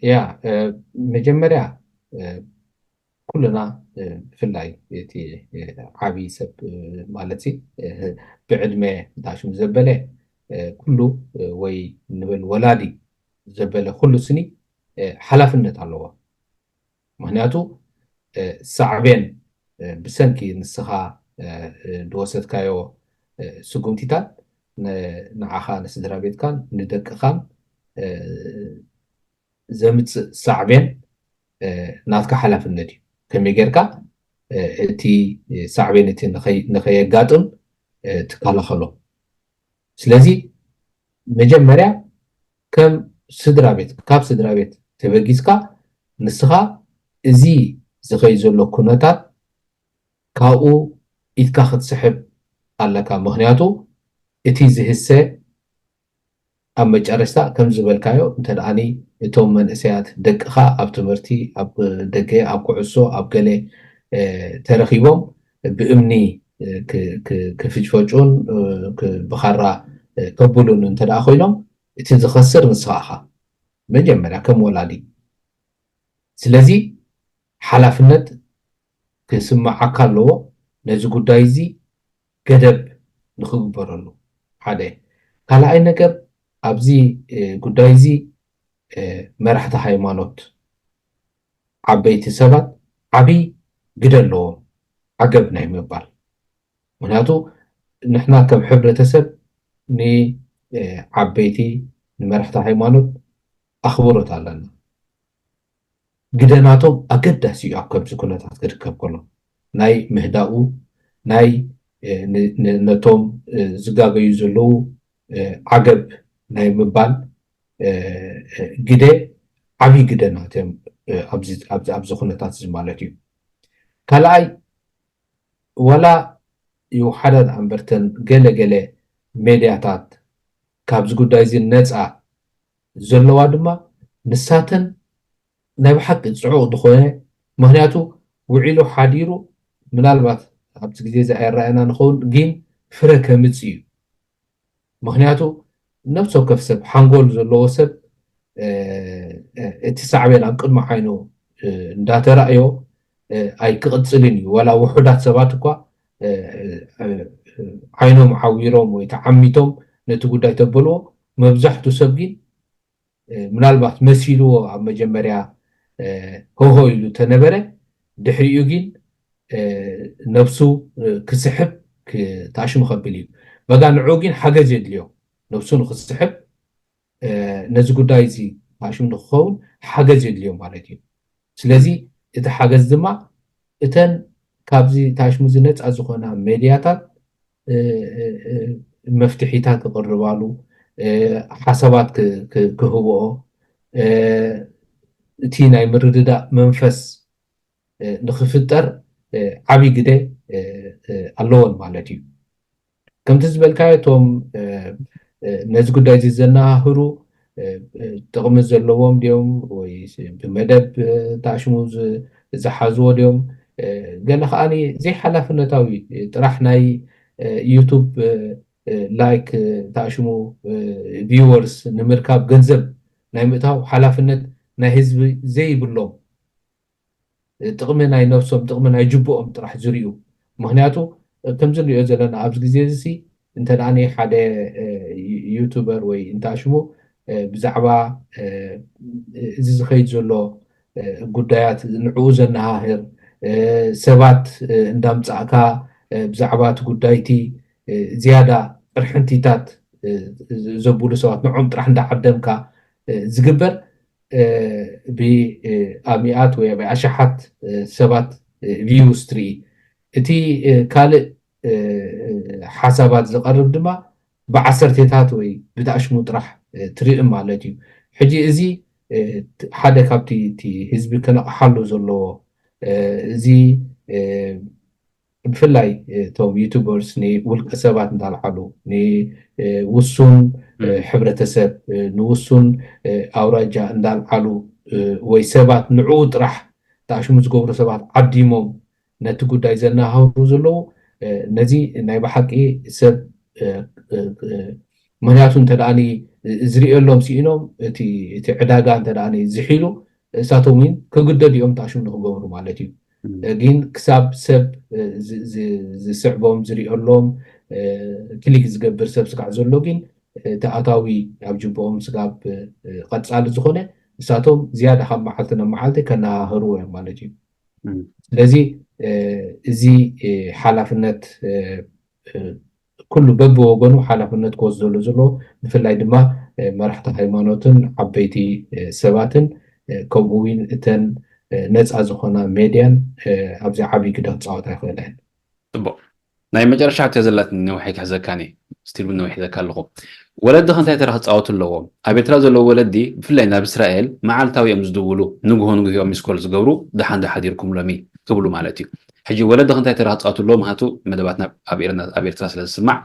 ያ መጀመርያ ኩልና ብፍላይ እቲ ዓብዪ ሰብ ማለት ብዕድመ ዳሽም ዘበለ ኩሉ ወይ ንብል ወላዲ ዘበለ ኩሉ ስኒ ሓላፍነት ኣለዎ። ምክንያቱ ሳዕቤን ብሰንኪ ንስኻ ዝወሰድካዮ ስጉምቲታት ንዓኻ ንስድራ ቤትካን ንደቅኻን ዘምፅእ ሳዕቤን ናትካ ሓላፍነት እዩ። ከመይ ጌርካ እቲ ሳዕቤን እቲ ንኸየጋጥም ትከላኸሎ። ስለዚ መጀመርያ ከም ስድራ ቤት ካብ ስድራ ቤት ተበጊስካ ንስኻ እዚ ዝኸይ ዘሎ ኩነታት ካብኡ ኢድካ ክትስሕብ ኣለካ። ምክንያቱ እቲ ዝህሰ ኣብ መጨረሽታ ከም ዝበልካዮ እንተ ደኣኒ እቶም መንእሰያት ደቅኻ ኣብ ትምህርቲ ኣብ ደገ ኣብ ኩዕሶ ኣብ ገለ ተረኺቦም ብእምኒ ክፍጭፈጩን ብኻራ ከብሉን እንተ ደኣ ኮይኖም እቲ ዝኸስር ንስኻ ኢኻ መጀመርያ ከም ወላዲ። ስለዚ ሓላፍነት ክስምዓካ ኣለዎ ነዚ ጉዳይ እዚ ገደብ ንክግበረሉ ሓደ። ካልኣይ ነገር ኣብዚ ጉዳይ እዚ መራሕቲ ሃይማኖት ዓበይቲ ሰባት ዓብይ ግደ ኣለዎም ዓገብ ናይ ምባል። ምክንያቱ ንሕና ከም ሕብረተሰብ ንዓበይቲ ንመራሕቲ ሃይማኖት ኣኽብሮት ኣለና። ግደ ናቶም ኣገዳሲ እዩ ኣብ ከምዚ ኩነታት ክርከብ ከሎ ናይ ምህዳኡ ናይ ነቶም ዝጋገዩ ዘለዉ ዓገብ ናይ ምባል ግደ ዓብዪ ግደ ናትዮም ኣብዚ ኩነታት እዚ ማለት እዩ። ካልኣይ ዋላ ይውሓዳ ደኣ እምበርተን ገለ ገለ ሜድያታት ካብዚ ጉዳይ እዚ ነፃ ዘለዋ ድማ ንሳተን ናይ ብሓቂ ፅዑቕ ዝኾነ ምክንያቱ ውዒሉ ሓዲሩ ምናልባት ኣብቲ ግዜ እዚ ኣይረኣየና ንኸውን ግን ፍረ ከምፅ እዩ። ምክንያቱ ነብሲ ወከፍ ሰብ ሓንጎል ዘለዎ ሰብ እቲ ሳዕቤን ኣብ ቅድሚ ዓይኑ እንዳተራእዮ ኣይክቕፅልን እዩ። ዋላ ውሑዳት ሰባት እኳ ዓይኖም ዓዊሮም ወይ ተዓሚቶም ነቲ ጉዳይ ተበልዎ፣ መብዛሕቱ ሰብ ግን ምናልባት መሲልዎ ኣብ መጀመርያ ሆሆ ኢሉ ተነበረ፣ ድሕሪኡ ግን ነብሱ ክስሕብ ታሽሙ ከብል እዩ። በጋ ንዑ ግን ሓገዝ የድልዮ፣ ነብሱ ንክስሕብ ነዚ ጉዳይ እዚ ታሽሙ ንክኸውን ሓገዝ የድልዮ ማለት እዩ። ስለዚ እቲ ሓገዝ ድማ እተን ካብዚ ታሽሙ ዝነፃ ዝኾና ሜድያታት መፍትሒታት ክቕርባሉ፣ ሓሳባት ክህብኦ፣ እቲ ናይ ምርድዳእ መንፈስ ንክፍጠር ዓብይ ግደ ኣለዎን ማለት እዩ። ከምቲ ዝበልካዮ እቶም ነዚ ጉዳይ እዚ ዘነሃህሩ ጥቕሚ ዘለዎም ድዮም ወይ ብመደብ ታሽሙ ዝሓዝዎ ድዮም? ገለ ከዓኒ ዘይሓላፍነታዊ ጥራሕ ናይ ዩቱብ ላይክ ታሽሙ ቪወርስ ንምርካብ ገንዘብ ናይ ምእታው ሓላፍነት ናይ ህዝቢ ዘይብሎም ጥቕሚ ናይ ነብሶም ጥቕሚ ናይ ጅብኦም ጥራሕ ዝርእዩ። ምክንያቱ ከምዚ ንሪኦ ዘለና ኣብዚ ግዜ እዚ እንተ ሓደ ዩቱበር ወይ እንታሽሙ ብዛዕባ እዚ ዝኸይድ ዘሎ ጉዳያት ንዕኡ ዘነሃህር ሰባት እንዳምፃእካ ብዛዕባ እቲ ጉዳይቲ ዝያዳ ጥርሕንቲታት ዘብሉ ሰባት ንዖም ጥራሕ እንዳዓደምካ ዝግበር ብኣሚኣት ወይ ብኣሽሓት ሰባት ቪውስ ትርኢ። እቲ ካልእ ሓሳባት ዝቐርብ ድማ ብዓሰርቴታት ወይ ብታሽሙ ጥራሕ ትርኢ ማለት እዩ። ሕጂ እዚ ሓደ ካብቲ ህዝቢ ክነቕሓሉ ዘለዎ እዚ ብፍላይ እቶም ዩቱበርስ ንውልቀ ሰባት እንዳልዓሉ ንውሱን ሕብረተሰብ ንውሱን ኣውራጃ እንዳልዓሉ ወይ ሰባት ንዕኡ ጥራሕ ተኣሽሙ ዝገብሩ ሰባት ዓዲሞም ነቲ ጉዳይ ዘናሃሩ ዘለዉ ነዚ ናይ ብሓቂ ሰብ ምክንያቱ እንተ ዝርእየሎም ስኢኖም እቲ ዕዳጋ እንተ ዝሒሉ እሳቶም እውን ክግደዱ እዮም ተኣሽሙ ንክገብሩ ማለት እዩ። ግን ክሳብ ሰብ ዝስዕቦም ዝርእየሎም ክሊክ ዝገብር ሰብ ስጋዕ ዘሎ ግን እቲ ኣታዊ ኣብ ጅብኦም ስጋብ ቀፃሊ ዝኾነ እሳቶም ዝያዳ ካብ መዓልቲ ናብ መዓልቲ ከነሃህርዎ እዮም ማለት እዩ። ስለዚ እዚ ሓላፍነት ኩሉ በብወገኑ ሓላፍነት ክወስደሉ ዘለዎ ብፍላይ ድማ መራሕቲ ሃይማኖትን ዓበይቲ ሰባትን ከምኡ እውን እተን ነፃ ዝኾና ሜድያን ኣብዚ ዓብዪ ግደ ክፃወታ ይኽእላ እየን። ፅቡቅ። ናይ መጨረሻ ሕቶ ዘላትኒ ነዊሐይ ክሕዘካኒ ስቲል እውን ነዊሕ ሒዘካ ኣለኹ። ወለዲ ከ እንታይ ተራ ክፃወቱ ኣለዎም? ኣብ ኤርትራ ዘለዉ ወለዲ ብፍላይ ናብ እስራኤል መዓልታዊ እዮም ዝድውሉ፣ ንግሆ ንግሆ እዮም ሚስኮል ዝገብሩ፣ ደሓን ዶ ሓዲርኩም ሎሚ ክብሉ ማለት እዩ። ሕጂ ወለዲ ከ እንታይ ተራ ክፃወቱ ኣለዎም? ምክንያቱ መደባትና ኣብ ኤርና- ኣብ ኤርትራ ስለ ዝስማዕ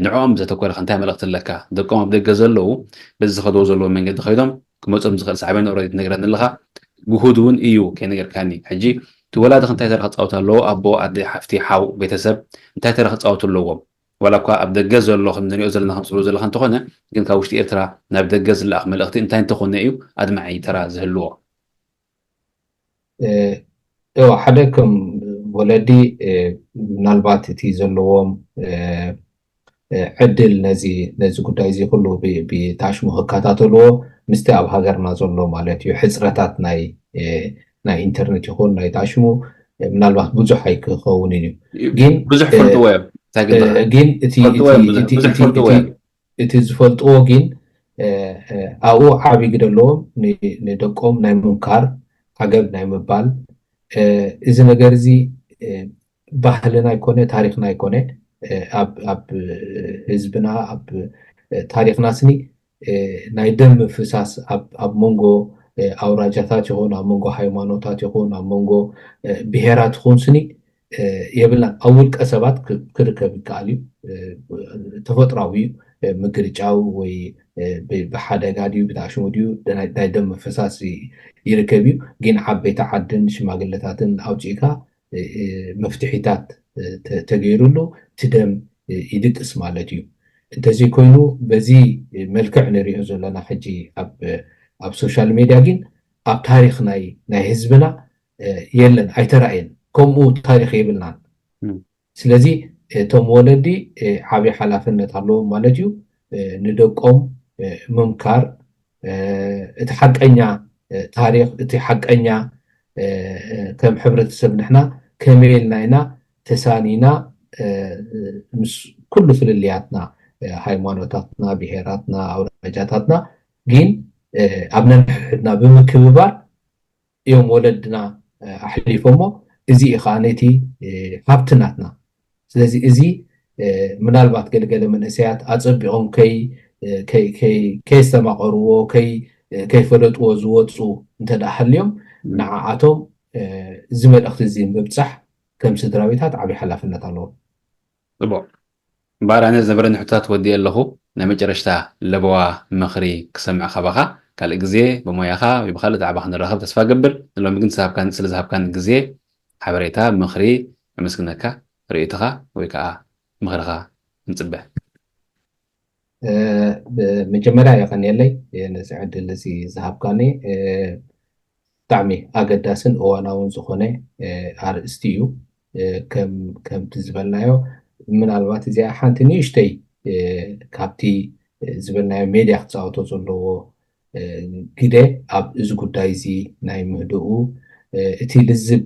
ንዕኦም ዘተኮረ ከ እንታይ መልእክቲ ኣለካ? ደቆም ኣብ ደገ ዘለዉ በዚ ዝኸድዎ ዘለዉ መንገዲ ከይዶም ክመፅኦም ዝኽእል ሳዕቤን ኦረዲ ትነግረኒ ኣለኻ። ግሁድ እውን እዩ ከይነገርካኒ። ሕጂ እቲ ወላዲ ከ እንታይ ተራ ክፃወቱ ኣለዎ? ኣቦ፣ ኣደ፣ ሓፍቲ፣ ሓው፣ ቤተሰብ እንታይ ተራ ክፃወቱ ኣለዎም? ዋላ እኳ ኣብ ደገ ዘሎ ከም ንሪኦ ዘለና ከም ትብሎ ዘለካ እንተኾነ ግን ካብ ውሽጢ ኤርትራ ናብ ደገ ዝለኣኽ መልእኽቲ እንታይ እንተኾነ እዩ ኣድማዒ ተራ ዝህልዎ? እዋ ሓደ ከም ወለዲ ምናልባት እቲ ዘለዎም ዕድል ነዚ ነዚ ጉዳይ እዚ ኩሉ ብታሽሙ ክከታተልዎ ምስቲ ኣብ ሃገርና ዘሎ ማለት እዩ ሕፅረታት ናይ ናይ ኢንተርነት ይኹን ናይ ታሽሙ ምናልባት ብዙሕ ኣይክኸውንን እዩ ግን ብዙሕ ፈልጥዎ እዮም እንታይ ግን ግን እቲ ፈልጥዎ እዮም ብዙሕ ብዙሕ ፈልጥዎ እዮም እቲ ዝፈልጥዎ ግን ኣብኡ ዓብይ ግደ ኣለዎም ንደቆም ናይ ምምካር ዓገብ ናይ ምባል እዚ ነገር እዚ ባህልና ኣይኮነ ታሪክና ኣይኮነ ኣብ ህዝብና ኣብ ታሪክና ስኒ ናይ ደም ምፍሳስ ኣብ መንጎ ኣውራጃታት ይኹን ኣብ መንጎ ሃይማኖታት ይኹን ኣብ መንጎ ብሄራት ይኹን ስኒ የብልናን። ኣብ ውልቀ ሰባት ክርከብ ይከኣል እዩ። ተፈጥራዊ እዩ። ምግርጫው ወይ ብሓደጋ ድዩ ብታሽሙ ድዩ ናይ ደም ምፍሳስ ይርከብ እዩ። ግን ዓበይቲ ዓድን ሽማግለታትን ኣውፅኢካ መፍትሒታት ተገይሩሉ እቲ ደም ይድቅስ ማለት እዩ። እንተዘይኮይኑ በዚ መልክዕ ንሪኦ ዘለና ሕጂ ኣብ ኣብ ሶሻል ሜድያ ግን ኣብ ታሪኽ ናይ ናይ ህዝብና የለን፣ ኣይተራእየን። ከምኡ ታሪኽ የብልናን። ስለዚ እቶም ወለዲ ዓብዪ ሓላፍነት ኣለዎም ማለት እዩ። ንደቆም ምምካር፣ እቲ ሓቀኛ ታሪኽ፣ እቲ ሓቀኛ ከም ሕብረተሰብ ንሕና ከመይ ኢልና ኢና ተሳኒና ምስ ኩሉ ፍልልያትና፣ ሃይማኖታትና፣ ብሄራትና፣ ኣውራጃታትና ግን ኣብ ነንሕድና ብምክብባር እዮም ወለድና ኣሕሊፎሞ። እዚ እዩ ከዓ ነቲ ሃብቲ ናትና። ስለዚ እዚ ምናልባት ገለገለ መንእሰያት ኣፀቢቖም ከየስተማቐርዎ፣ ከይፈለጥዎ ዝወፁ እንተደኣ ሃልዮም፣ ንዓኣቶም እዚ መልእኽቲ እዚ ምብፃሕ ከም ስድራ ቤታት ዓብዪ ሓላፍነት ኣለዎም። ፅቡቕ። እምበኣር ኣነ ዝነበረኒ ሕቶታት ወዲኤ ኣለኹ። ናይ መጨረሽታ ለበዋ ምኽሪ ክሰምዕ ካባኻ ካልእ ግዜ ብሞያኻ ወይ ብኻልእ ዛዕባ ክንራኸብ ተስፋ ገብር። ንሎሚ ግን ዝሃብካን ስለ ዝሃብካን ግዜ ሓበሬታ ምኽሪ ኣመስግነካ። ርእይቶኻ ወይ ከዓ ምኽርኻ ንፅበ። መጀመርያ የቐንየለይ ነዚ ዕድል እዚ ዝሃብካኒ። ብጣዕሚ ኣገዳስን እዋናውን ዝኾነ ኣርእስቲ እዩ። ከምቲ ዝበልናዮ ምናልባት እዚኣ ሓንቲ ንእሽተይ ካብቲ ዝበልናዮ ሜድያ ክፃወቶ ዘለዎ ግደ ኣብ እዚ ጉዳይ እዚ ናይ ምህድኡ እቲ ልዝብ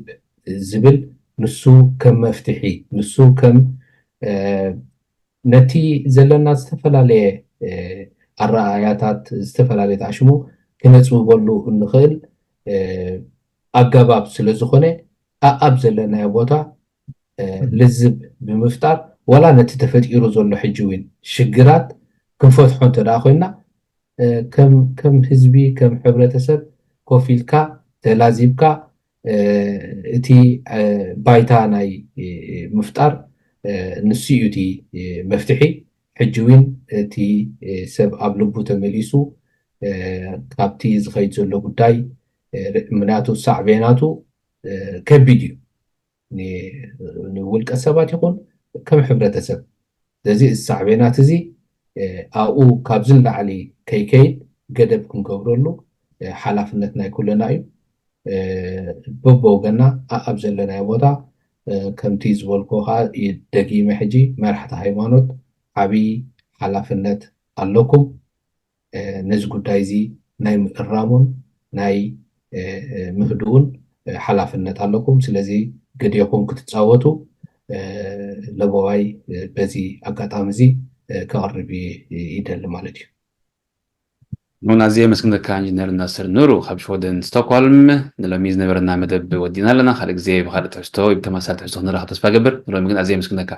ዝብል ንሱ ከም መፍትሒ ንሱ ከም ነቲ ዘለና ዝተፈላለየ ኣረኣያታት ዝተፈላለየ ተኣሽሙ ክነፅብበሉ እንኽእል ኣገባብ ስለ ዝኾነ ኣኣብ ዘለናዮ ቦታ ልዝብ ብምፍጣር ዋላ ነቲ ተፈጢሩ ዘሎ ሕጂ እውን ሽግራት ክንፈትሖ እንተ ደኣ ኮይና ከም ህዝቢ ከም ሕብረተሰብ ኮፍ ኢልካ ተላዚብካ እቲ ባይታ ናይ ምፍጣር ንሱ እዩ እቲ መፍትሒ። ሕጂ እውን እቲ ሰብ ኣብ ልቡ ተመሊሱ ካብቲ ዝኸይድ ዘሎ ጉዳይ ምክንያቱ ሳዕቤናቱ ከቢድ እዩ ንውልቀ ሰባት ይኹን ከም ሕብረተሰብ። ስለዚ እዚ ሳዕቤናት እዚ ኣብኡ ካብዚ ንላዕሊ ከይከይድ ገደብ ክንገብረሉ ሓላፍነት ናይ ኩልና እዩ። በብወገና ኣብ ዘለናዮ ቦታ ከምቲ ዝበልኩ ከዓ ደጊመ ሕጂ መራሕቲ ሃይማኖት ዓብዪ ሓላፍነት ኣለኩም። ነዚ ጉዳይ እዚ ናይ ምእራሙን ናይ ምህድኡን ሓላፍነት ኣለኩም። ስለዚ ግዴኹም ክትፃወቱ ለበዋይ በዚ ኣጋጣሚ እዚ ከቕርብ ይደሊ ማለት እዩ። ኑን ኣዝየ መስግነካ ኢንጂነር ናስር ኑሩ ካብ ሽወደን ስቶክሆልም። ንሎሚ ዝነበረና መደብ ወዲና ኣለና። ካልእ ግዜ ብካልእ ትሕዝቶ ወይ ብተመሳሳሊ ትሕዝቶ ክንራኸብ ተስፋ ገብር። ንሎሚ ግን ኣዝየ መስግነካ።